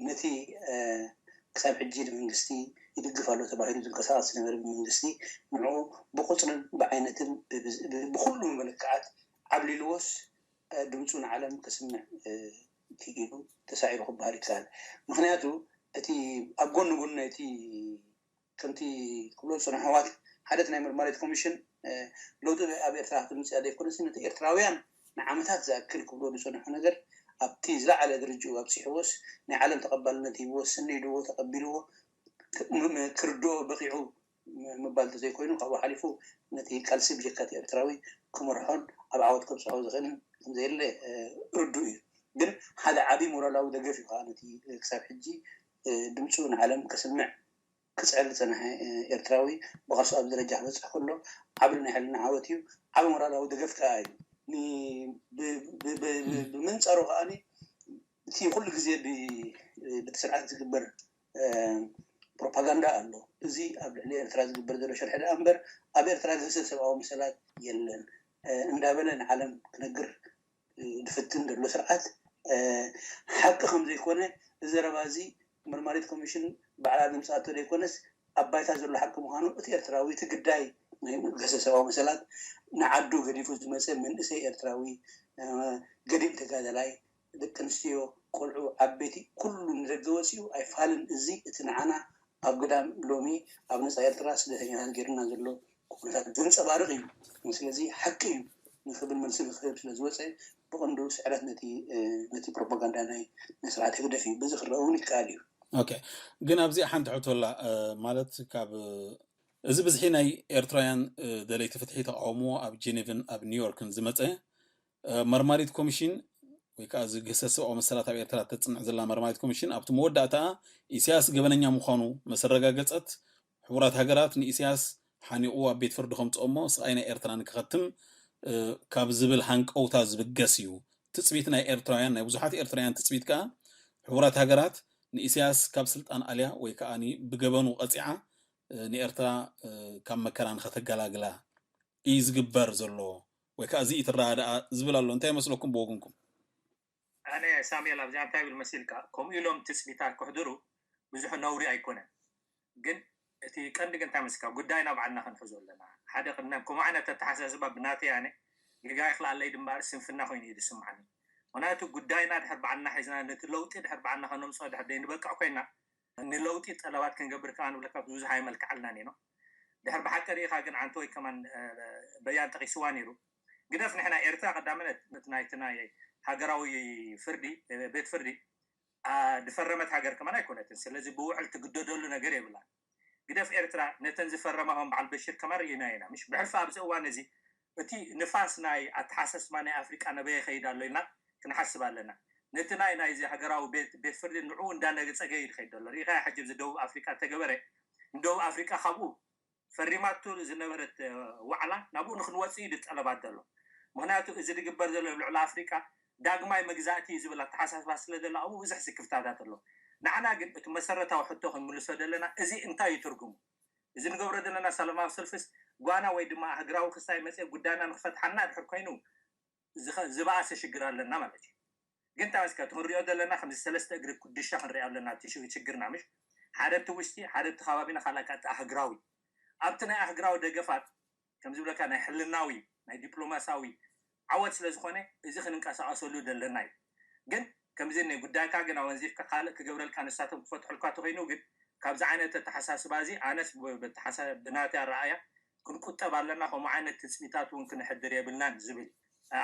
ነቲ ክሳብ ሕጂ ንመንግስቲ ይድግፍ ኣሎ ተባሂሉ ዝንቀሳቐስ ዝነበረ ብመንግስቲ ንዕኡ ብቁፅርን ብዓይነትን ብኩሉ መለክዓት ዓብሊልዎስ ድምፁ ንዓለም ከስምዕ ክኢሉ ተሳዒሩ ክበሃል ይከኣል። ምክንያቱ እቲ ኣብ ጎኒ ጎኒ እቲ ከምቲ ክብሎ ዝፅንሑ ኣሕዋት ሓደ እቲ ናይ መርማሪት ኮሚሽን ለውጢ ኣብ ኤርትራ ክትምፅእ ዘይኮነስ ነቲ ኤርትራውያን ንዓመታት ዝኣክል ክብሎ ዝፀንሑ ነገር ኣብቲ ዝለዓለ ደረጃኡ ኣብፂሕዎስ ናይ ዓለም ተቐባልነት ሂብዎ ሰኒድዎ ተቐቢልዎ ክርድኦ በቂዑ ምባል እንተዘይኮይኑ ካብኡ ሓሊፉ ነቲ ቃልሲ ብጀካ እቲ ኤርትራዊ ክመርሖን ኣብ ዓወት ከብፅሖ ዝኽእልን ከምዘየለ ርዱእ እዩ። ግን ሓደ ዓብዪ ሞራላዊ ደገፍ እዩ ከዓ ነቲ ክሳብ ሕጂ ድምፁ ንዓለም ከስምዕ ክፅዕር ዝፀንሐ ኤርትራዊ ብቐሱ ኣብ ደረጃ ክበፅሕ ከሎ ዓብዪ ናይ ሕልና ዓወት እዩ። ዓብዪ ሞራላዊ ደገፍ ከዓ እዩ። ብምንፃሩ ከዓ እቲ ኩሉ ግዜ ብቲ ስርዓት ዝግበር ፕሮፓጋንዳ ኣሎ። እዚ ኣብ ልዕሊ ኤርትራ ዝግበር ዘሎ ሽርሒ ደኣ እምበር ኣብ ኤርትራ ዝህሰ ሰብኣዊ መሰላት የለን እንዳበለ ንዓለም ክነግር ዝፍትን ዘሎ ስርዓት ሓቂ ከም ዘይኮነ እዚ ዘረባ እዚ መርማሪት ኮሚሽን ባዕላ ዘምፅኣቶ ዘይኮነስ ኣብ ባይታ ዘሎ ሓቂ ምዃኑ እቲ ኤርትራዊ እቲ ግዳይ ናይ ሙገሰ ሰብኣዊ መሰላት ንዓዱ ገዲፉ ዝመፀ መንእሰይ ኤርትራዊ ገዲም ተጋደላይ ደቂ ኣንስትዮ ቆልዑ፣ ዓበይቲ፣ ኩሉ ንደገ ወፂኡ ኣይፋልን። እዚ እቲ ንዓና ኣብ ግዳም ሎሚ ኣብ ነፃ ኤርትራ ስደተኛታት ገይርና ዘሎ ኩነታት ዘንፀባርቕ እዩ። ስለዚ ሓቂ እዩ ንክብል መልሲ ንክህብ ስለ ዝወፀ ብቐንዱ ስዕረት ነቲ ነቲ ፕሮፓጋንዳ ናይ ናይ ስርዓት ህግደፍ እዩ። በዚ ክረአ እውን ይከኣል እዩ። ኦኬ፣ ግን ኣብዚ ሓንቲ ሕቶላ ማለት ካብ እዚ ብዝሒ ናይ ኤርትራውያን ደለይቲ ፍትሒ ተቃውሞ ኣብ ጀኔቭን ኣብ ኒውዮርክን ዝመፀ መርማሪት ኮሚሽን ወይ ከዓ እዚ ግህሰት ሰብኣዊ መሰላት ኣብ ኤርትራ ተፅንዕ ዘላ መርማሪት ኮሚሽን ኣብቲ መወዳእታ ኢሳያስ ገበነኛ ምዃኑ መሰረጋገፀት ሕቡራት ሃገራት ንኢሳያስ ሓኒቑ ኣብ ቤት ፍርዲ ከምፅኦ እሞ ስቓይ ናይ ኤርትራ ንክኸትም ካብ ዝብል ሃንቀውታ ዝብገስ እዩ። ትፅቢት ናይ ኤርትራውያን ናይ ብዙሓት ኤርትራውያን ትፅቢት ከዓ ሕቡራት ሃገራት ንኢሳያስ ካብ ስልጣን ኣልያ ወይ ከዓ ብገበኑ ቀፂዓ ንኤርትራ ካብ መከራ ንኸተገላግላ እዩ ዝግበር ዘሎ ወይ ከዓ እዚ እዩ ትረዳኣ ዝብል ኣሎ። እንታይ ይመስለኩም ብወግንኩም? ኣነ ሳሙኤል ኣብዚኣ እንታይ ብል መሲልካ፣ ከምኡ ኢሎም ትፅቢታት ክሕድሩ ብዙሕ ነውሪ ኣይኮነን። ግን እቲ ቀንዲ ግን እንታይ መስካ ጉዳይና ባዕልና ክንሕዞ ኣለና። ሓደ ቅድሚ ከምኡ ዓይነት ኣተሓሳስባ ብናተይ ኣነ ጌጋ ይኽልኣለይ ድምባር ስንፍና ኮይኑ እዩ ዝስምዓኒ። ምክንያቱ ጉዳይና ድሕር ባዕልና ሒዝና ነቲ ለውጢ ድሕር ባዕልና ከነምፅኦ ድሕር ዘይንበቅዕ ኮይና ንለውጢ ጠለባት ክንገብር ከዓ ንብለካ ብዙሕ ኣይመልክዓልናን ኢና። ድሕር ብሓቂ ርኢኻ ግን ዓንተ ወይ ከማን በያን ጠቂስዋ ነይሩ። ግደፍ ንሕና ኤርትራ ቀዳምነት ናይቲ ናይ ሃገራዊ ፍርዲ ቤት ፍርዲ ዝፈረመት ሃገር ከማን ኣይኮነትን። ስለዚ ብውዕል ትግደደሉ ነገር የብላን። ግደፍ ኤርትራ ነተን ዝፈረማ ከም በዓል በሽር ከማን ርኢና ኢና። ምሽ ብሕልፊ ኣብዚ እዋን እዚ እቲ ንፋስ ናይ ኣተሓሳስባ ናይ ኣፍሪቃ ነበየ ይኸይድ ኣሎ ኢልና ክንሓስብ ኣለና። ነቲ ናይ ናይዚ ሃገራዊ ቤት ቤት ፍርዲ ንዕኡ እንዳነገጸገ እዩ ዝኸይድ ዘሎ። ርኢኻ ሕጂ እዚ ደቡብ ኣፍሪቃ ተገበረ ንደቡብ ኣፍሪቃ ካብኡ ፈሪማቱ ዝነበረት ዋዕላ ናብኡ ንክንወፅእ እዩ ዝጠለባት ዘሎ። ምክንያቱ እዚ ዝግበር ዘሎ ኣብ ልዕሊ ኣፍሪቃ ዳግማይ መግዛእቲ እዩ ዝብል ኣተሓሳስባ ስለ ዘሎ ኣብኡ ብዙሕ ስክፍታታት ኣሎ። ንዓና ግን እቲ መሰረታዊ ሕቶ ክንምልሶ ዘለና እዚ እንታይ እዩ ትርጉሙ? እዚ ንገብሮ ዘለና ሰላማዊ ሰልፍስ ጓና ወይ ድማ ኣህግራዊ ክስታይ መፅእ ጉዳይና ንክፈትሓልና ድሕር ኮይኑ ዝበኣሰ ሽግር ኣለና ማለት እዩ። ግን ታመስካ እቲ ክንሪኦ ዘለና ከምዚ ሰለስተ እግሪ ኩድሻ ክንሪኦ ኣለና እቲ ሽግርና ምሽ ሓደ እቲ ውሽጢ ሓደ እቲ ከባቢና ካልኣ እቲ ኣህግራዊ ኣብቲ ናይ ኣህግራዊ ደገፋት ከምዝብለካ ናይ ሕልናዊ ናይ ዲፕሎማሳዊ ዓወት ስለ ዝኾነ እዚ ክንንቀሳቀሰሉ ዘለና እዩ። ግን ከምዚ ናይ ጉዳይካ ግን ኣወንዚፍካ ካልእ ክገብረልካ ንሳቶም ክፈትሑልካ ተኮይኑ ግን ካብዚ ዓይነት ኣተሓሳስባ እዚ ኣነስ ብናተይ ኣረኣያ ክንቁጠብ ኣለና። ከምኡ ዓይነት ትፅቢታት እውን ክንሕድር የብልናን ዝብል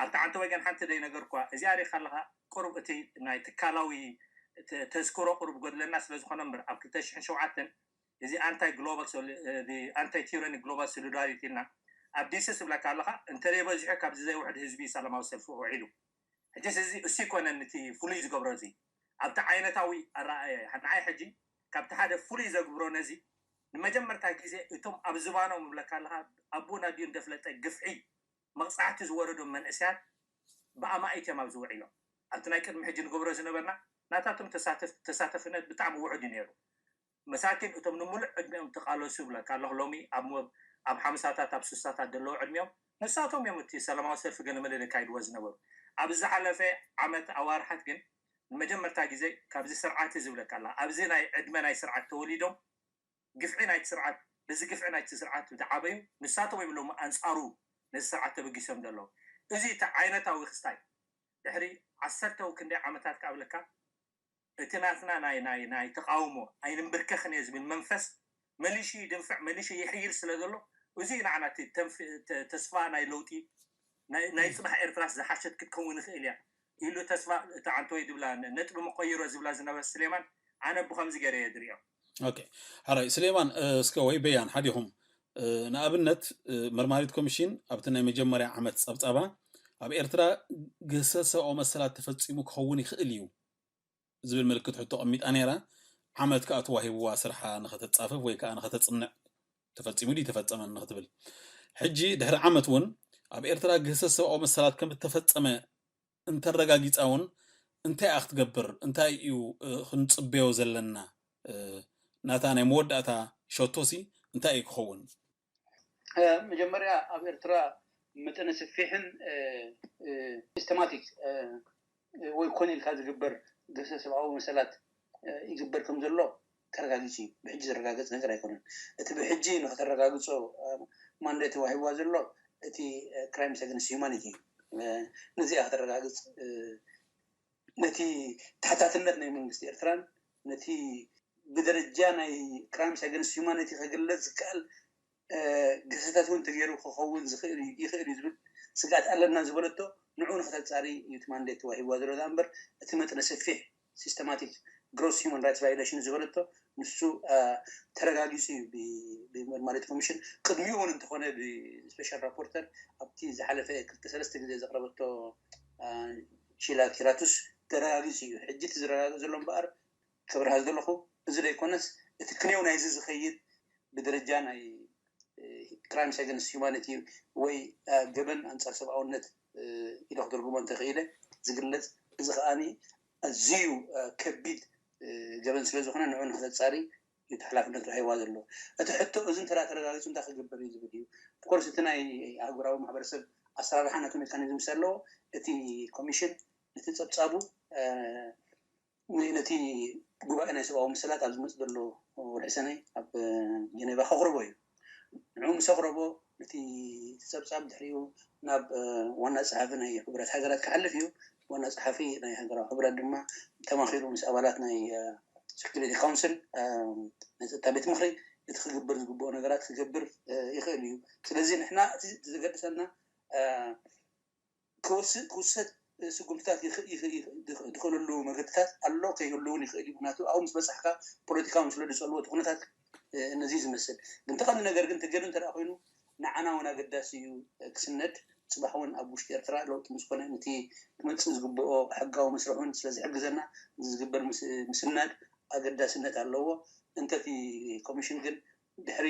ኣብቲ ዓንተ ወገን ሓንቲ ደይ ነገር እኳ እዚኣ ሪካ ኣለካ ቁሩብ እቲ ናይ ትካላዊ ተዝክሮ ቁሩብ ጎድለና ስለዝኮነ እምበር ኣብ ክልተ ሽሕን ሸውዓተን እዚ ኣንታይ ግሎባል ኣንታይ ቲረኒ ግሎባል ሶሊዳሪቲ ኢልና ኣብ ዲስስ ዝብለካ ኣለካ እንተዘይ በዚሑ ካብዚ ዘይውሕድ ህዝቢ ሰላማዊ ሰልፊ ውዒሉ ሕጂ እዚ እሱ ይኮነን እቲ ፍሉይ ዝገብሮ እዚ ኣብቲ ዓይነታዊ ኣረኣየ ንዓይ ሕጂ ካብቲ ሓደ ፍሉይ ዘግብሮ ነዚ ንመጀመርታ ግዜ እቶም ኣብ ዝባኖም ይብለካ ኣለካ ኣቦና ድዩ እንደፍለጠ ግፍዒ መቕፃዕቲ ዝወረዶም መንእሰያት ብኣማኢት እዮም ኣብዚ ውዒሎም ኣብቲ ናይ ቅድሚ ሕጂ ንገብሮ ዝነበርና ናታቶም ተሳተፍነት ብጣዕሚ ውሑድ እዩ ነይሩ መሳኪን እቶም ንምሉእ ዕድሚኦም ተቃለሱ ይብለካ ኣለኹ ሎሚ ኣብ ኣብ ሓምሳታት ኣብ ስሳታት ዘለዉ ዕድሚኦም ንሳቶም እዮም እቲ ሰላማዊ ሰልፊ ገለመለ ዘካይድዎ ዝነበሩ ኣብ ዝሓለፈ ዓመት ኣዋርሓት ግን ንመጀመርታ ግዜ ካብዚ ስርዓት እዚ ይብለካ ኣለካ ኣብዚ ናይ ዕድመ ናይ ስርዓት ተወሊዶም ግፍዒ ናይቲ ስርዓት በዚ ግፍዒ ናይቲ ስርዓት ዝዓበዩ ንሳቶም እዮም ሎም ኣንፃሩ ነዚ ስርዓት ተበጊሶም ዘለዉ እዚ እቲ ዓይነታዊ ክስታይ ድሕሪ ዓሰርተው ክንደይ ዓመታት ክኣብለካ እቲ ናትና ናይ ናይ ናይ ተቃውሞ ኣይንንብርከኽን እየ ዝብል መንፈስ መሊሹ ይድንፍዕ መሊሹ ይሕይል ስለ ዘሎ እዚ ንዓና ተስፋ ናይ ለውጢ ናይ ፅባሕ ኤርትራስ ዝሓሸት ክትከውን ይኽእል እያ ኢሉ ተስፋ እቲ ዓንተወይ ዝብላ ነጥቢ መቆይሮ ዝብላ ዝነበረ ስሌማን ኣነ ብከምዚ ገይረ እየ ዝሪኦ። ኦኬ ሓራይ ስሌማን እስከ ወይ በያን ሓዲኹም ንኣብነት መርማሪት ኮሚሽን ኣብቲ ናይ መጀመርያ ዓመት ፀብፃባ ኣብ ኤርትራ ግህሰት ሰብኣዊ መሰላት ተፈፂሙ ክኸውን ይኽእል እዩ ዝብል ምልክት ሕቶ ቀሚጣ ነይራ። ዓመት ከዓ ተዋሂብዋ ስርሓ ንኸተፃፍፍ ወይ ከዓ ንኸተፅንዕ ተፈፂሙ ድዩ ተፈፀመን ንክትብል ሕጂ ድሕሪ ዓመት እውን ኣብ ኤርትራ ግህሰት ሰብኣዊ መሰላት ከም እተፈፀመ እንተረጋጊፃ እውን እንታይ እያ ክትገብር እንታይ እዩ ክንፅበዮ ዘለና ናታ ናይ መወዳእታ ሸቶሲ እንታይ እዩ ክኸውን መጀመርያ ኣብ ኤርትራ መጠነ ሰፊሕን ሲስተማቲክ ወይ ኮነ ኢልካ ዝግበር ግህሰት ሰብኣዊ መሰላት ይግበር ከም ዘሎ ተረጋጊፁ እዩ ብሕጂ ዝረጋገፅ ነገር ኣይኮነን እቲ ብሕጂ ንክተረጋግፆ ማንዴት ተዋሂብዋ ዘሎ እቲ crimes against humanity እዩ ነዚኣ ከተረጋግፅ ነቲ ተሓታትነት ናይ መንግስቲ ኤርትራን ነቲ ብደረጃ ናይ crimes against humanity ክግለጽ ዝከኣል ግህሰታት እውን ተገይሩ ክኸውን ዝኽእል ይኽእል እዩ ዝብል ስግኣት ኣለና ዝበለቶ ንዑ ንክተጻሪ እዩ እቲ ማንዴት ተዋሂብዋ ዘሎ እምበር እቲ መጥነ ሰፊሕ systematic gross human rights violation ዝበለቶ ንሱ ተረጋጊጹ እዩ ብመርማሪት ኮሚሽን። ቅድሚኡ እውን እንተኾነ ብስፔሻል ራፖርተር ኣብቲ ዝሓለፈ ክልተ ሰለስተ ግዜ ዘቕረበቶ ሺላ ኪራቱስ ተረጋጊጹ እዩ። ሕጂ እቲ ዝረጋገጽ ዘሎ እምበኣር ክብርሃ ዝደለኹ እዚ ዘይኮነስ እቲ ክንየው ናይዚ ዝኸይድ ብደረጃ ናይ crimes against humanity ወይ ገበን ኣንጻር ሰብኣውነት ኢለ ክትርጉሞ እንተኽኢለ ዝግለጽ እዚ ከኣ ኣዝዩ ከቢድ ገበን ስለ ዝኾነ ንዑ ንክተጻሪ እዩ ሓላፍነት ተዋሂብዋ ዘሎ። እቲ ሕቶ እዚ እንተ ተረጋጊጹ እንታይ ክግበር እዩ ዝብል እዩ። ኦፍኮርስ እቲ ናይ ኣህጉራዊ ማሕበረሰብ ኣሰራርሓ ናቱ ሜካኒዝም ስለ ኣለዎ እቲ ኮሚሽን ነቲ ጸብጻቡ ነቲ ጉባኤ ናይ ሰብኣዊ መሰላት ኣብ ዝመጽእ ዘሎ ወርሒ ሰነ ኣብ ጀኔቫ ከቕርቦ እዩ። ንዑ ምስ ኣቕረቦ እቲ ጸብጻብ ድሕሪኡ ናብ ዋና ጸሓፊ ናይ ሕቡራት ሃገራት ክሓልፍ እዩ። ዋና ጸሓፊ ናይ ሃገራዊ ሕቡራት ድማ ተማኺሩ ምስ ኣባላት ናይ security council ናይ ጸጥታ ቤት ምኽሪ እቲ ክግበር ዝግብኦ ነገራት ክገብር ይኽእል እዩ። ስለዚ ንሕና እቲ ዘገድሰና ክወስድ ክውሰድ ስጉምትታት ዝኽእለሉ መገድታት ኣሎ ከይህሉ እውን ይኽእል እዩ። ምክንያቱ ኣብኡ ምስ በፃሕካ ፖለቲካዊ ስለ ዝፀልዎ እቲ ኩነታት ነዚ ዝመስል ግን ተቐንዲ ነገር ግን ተገይሩ እንተ ኮይኑ ንዓና እውን ኣገዳሲ እዩ ክስነድ። ፅባሕ እውን ኣብ ውሽጢ ኤርትራ ለውጢ ምስኮነ ነቲ ክመፅእ ዝግብኦ ሕጋዊ መስርሕ እውን ስለ ዝሕግዘና ዝግበር ምስናድ ኣገዳስነት ኣለዎ። እንተቲ ኮሚሽን ግን ድሕሪ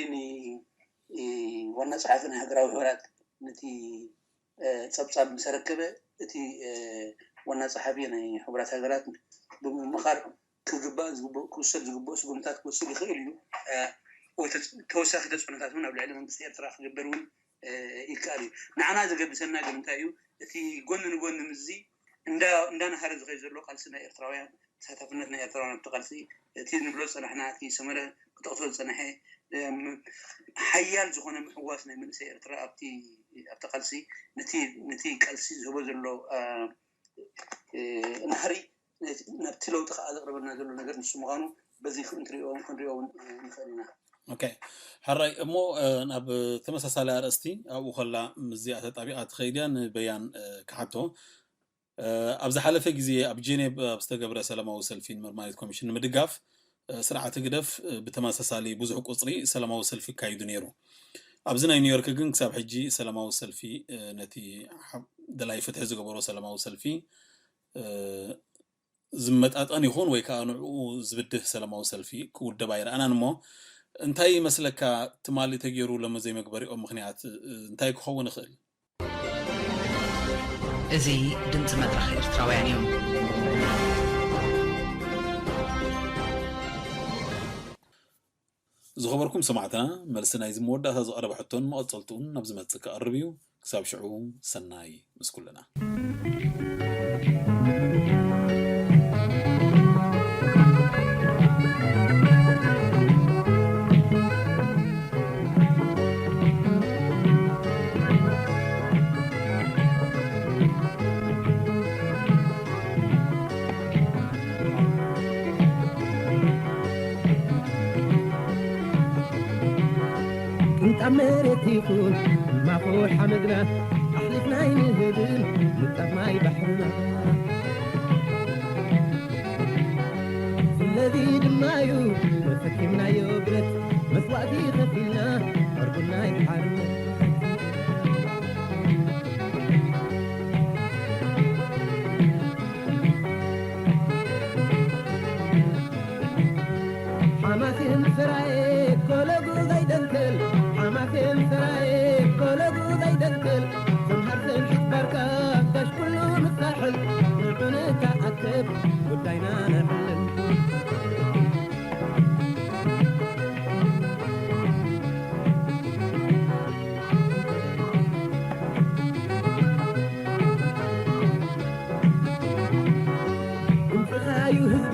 ዋና ፀሓፊ ናይ ሃገራዊ ሕቡራት ነቲ ፀብፃብ ምስ ኣረከበ እቲ ዋና ፀሓፊ ናይ ሕቡራት ሃገራት ብምምኻር ክግባእ ዝግብኦ ክውሰድ ዝግብኦ ስጉምታት ክወስድ ይኽእል እዩ። ተወሳኺ ተፅዕኖታት እውን ኣብ ልዕሊ መንግስቲ ኤርትራ ክግበር እውን ይከኣል እዩ። ንዓና ዘገድሰና ግን እንታይ እዩ? እቲ ጎኒ ንጎኒ ምስዚ እንዳናሃረ ዝኸይ ዘሎ ቃልሲ ናይ ኤርትራውያን ተሳታፍነት ናይ ኤርትራውያን ኣብቲ ቃልሲ እቲ ንብሎ ዝፀናሕና እቲ ሰመረ ክጠቕሶ ዝፀናሐ ሓያል ዝኾነ ምሕዋስ ናይ መንእሰይ ኤርትራ ኣብቲ ቃልሲ ነቲ ቃልሲ ዝህቦ ዘሎ ናህሪ ናብቲ ለውጢ ከዓ ዘቕርበልና ዘሎ ነገር ንሱ ምዃኑ በዚ ክንሪኦ ክንሪኦ እውን ንኽእል ኢና። ኦኬ፣ ሕራይ እሞ ናብ ተመሳሳሊ ኣርእስቲ ኣብኡ ከላ ምስዚኣ ተጣቢቓ ትኸይድ እያ። ንበያን ክሓቶ ኣብ ዝሓለፈ ግዜ ኣብ ጄኔቭ ኣብ ዝተገብረ ሰላማዊ ሰልፊ ንመርማሪት ኮሚሽን ንምድጋፍ ስርዓት ህግደፍ ብተመሳሳሊ ብዙሕ ቁፅሪ ሰላማዊ ሰልፊ ኣካይዱ ነይሩ። ኣብዚ ናይ ኒውዮርክ ግን ክሳብ ሕጂ ሰላማዊ ሰልፊ ነቲ ደላይ ፍትሒ ዝገበሮ ሰላማዊ ሰልፊ ዝመጣጠን ይኹን ወይ ከዓ ንዕኡ ዝብድህ ሰላማዊ ሰልፊ ክውደብ ኣይረኣናን። እሞ እንታይ ይመስለካ ትማሊ ተገይሩ ሎሚ ዘይመግበሪኦም ምኽንያት እንታይ ክኸውን ይኽእል? እዚ ድምፂ መድረኽ ኤርትራውያን እዩ። ዝኸበርኩም ሰማዕትና፣ መልሲ ናይዚ መወዳእታ ዝቐረበ ሕቶን መቐጸልትኡን ናብ ዝመጽእ ክቐርብ እዩ። ክሳብ ሽዑ ሰናይ ምስ ኩልና። ቅንጣብ መሬት ይኹን ማኹ ሓመድና ኣሕሊፍና ኣይንህብን ንጣብ ማይ ባሕርና። ስለዚ ድማዩ ተሰኪምናዮ ብረት መስዋእቲ ከፊልና ዕርቡና ይሓርነት። ሓማሴን ሰራየ ኮለጉ ዘይደንክል ሓማሴን ሰራየ ኮለጉ ዘይደንክል ሰምሃር ሰንሒት ባርካ ጋሽ ኩሉ ምሳሕል ንዑ ንተኣከብ ጉዳይና ነዕልል። ድምፅኻዩ ህዝቢ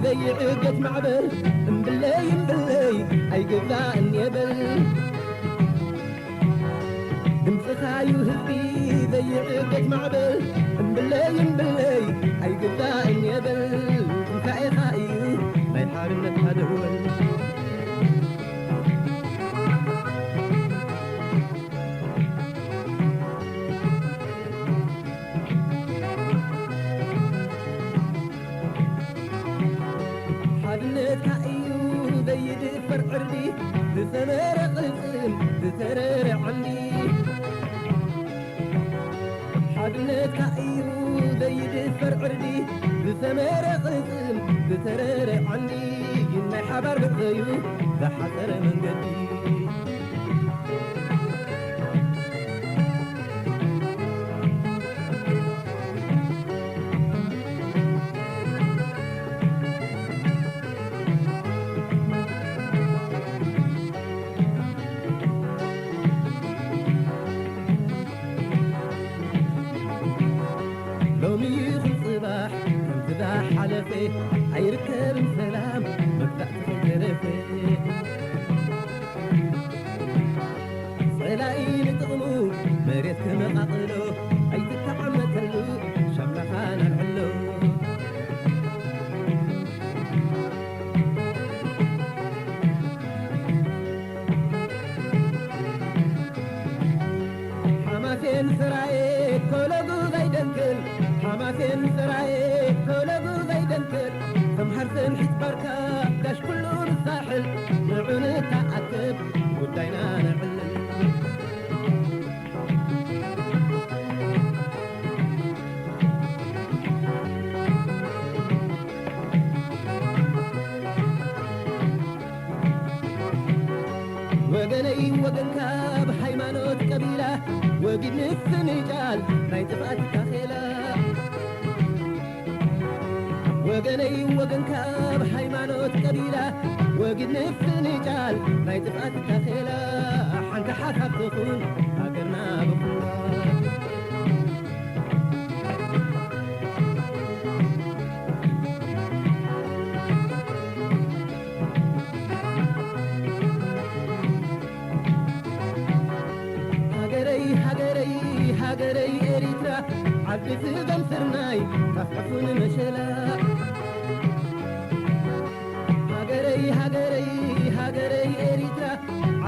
ዘይዕገት ማዕበል እምብለይ እምብለይ ኣይግዛእን የበል። ድምፅኻዩ ህዝቢ ዘይዕገት ማዕበል እምብለይ እምብለይ ኣይግዛእን ተረረ ዓንዲ ሓድነትካ እዩ ዘይድፈር ዕርዲ። ብሰመረ ቅዝም ብተረረ ዓንዲ ናይ ሓባር ብዕዩ ዝሓፀረ መንገዲ። ሎሚ ይኹን ጽባሕ ከምቲ ዝሓለፈ ኣይርከብን ሰላም መግዛእቲ ከይተረፈ። ጸላኢ ንጥቕሙ መሬት ክመቓቕሎ ኣይትተዓመተሉ ሻምላኻ ናልዕሎ። ሓማሴን ስራየ ኮለጉ ዘይደንክል፣ ሓማሴን ስራየ ኮለጉ ዘይደንክል፣ ከም ሓርሰምሒት ባርካ ጋሽ ኩሉ ንሳሕል፣ ንዑ ንተኣከብ ጉዳይና ነዕልል። ወገነይ ወገንካ ብሃይማኖት ቀቢላ ወጊድ ምፍንጫል ናይ ጥፍኣት ታኼላ። ወገነይ ወገንካ ብሃይማኖት ቀቢላ ወጊድ ምፍንጫል ናይ ጥፍኣት ታኼላ። ሓንቲ ሓሳብ ትኹን ሃገርና ብኹላ። ሃገረይ ሃገረይ ሃገረይ ኤሪትራ ዓዲ ስገም ስርናይ ጣፍዕፉን መሸላ። ሃገረይ ሃገረይ ሃገረይ ኤሪትራ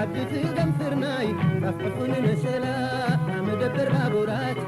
ዓዲ ስገም ስርናይ ጣፍዕፉን መሸላ። መደበር ባቡራት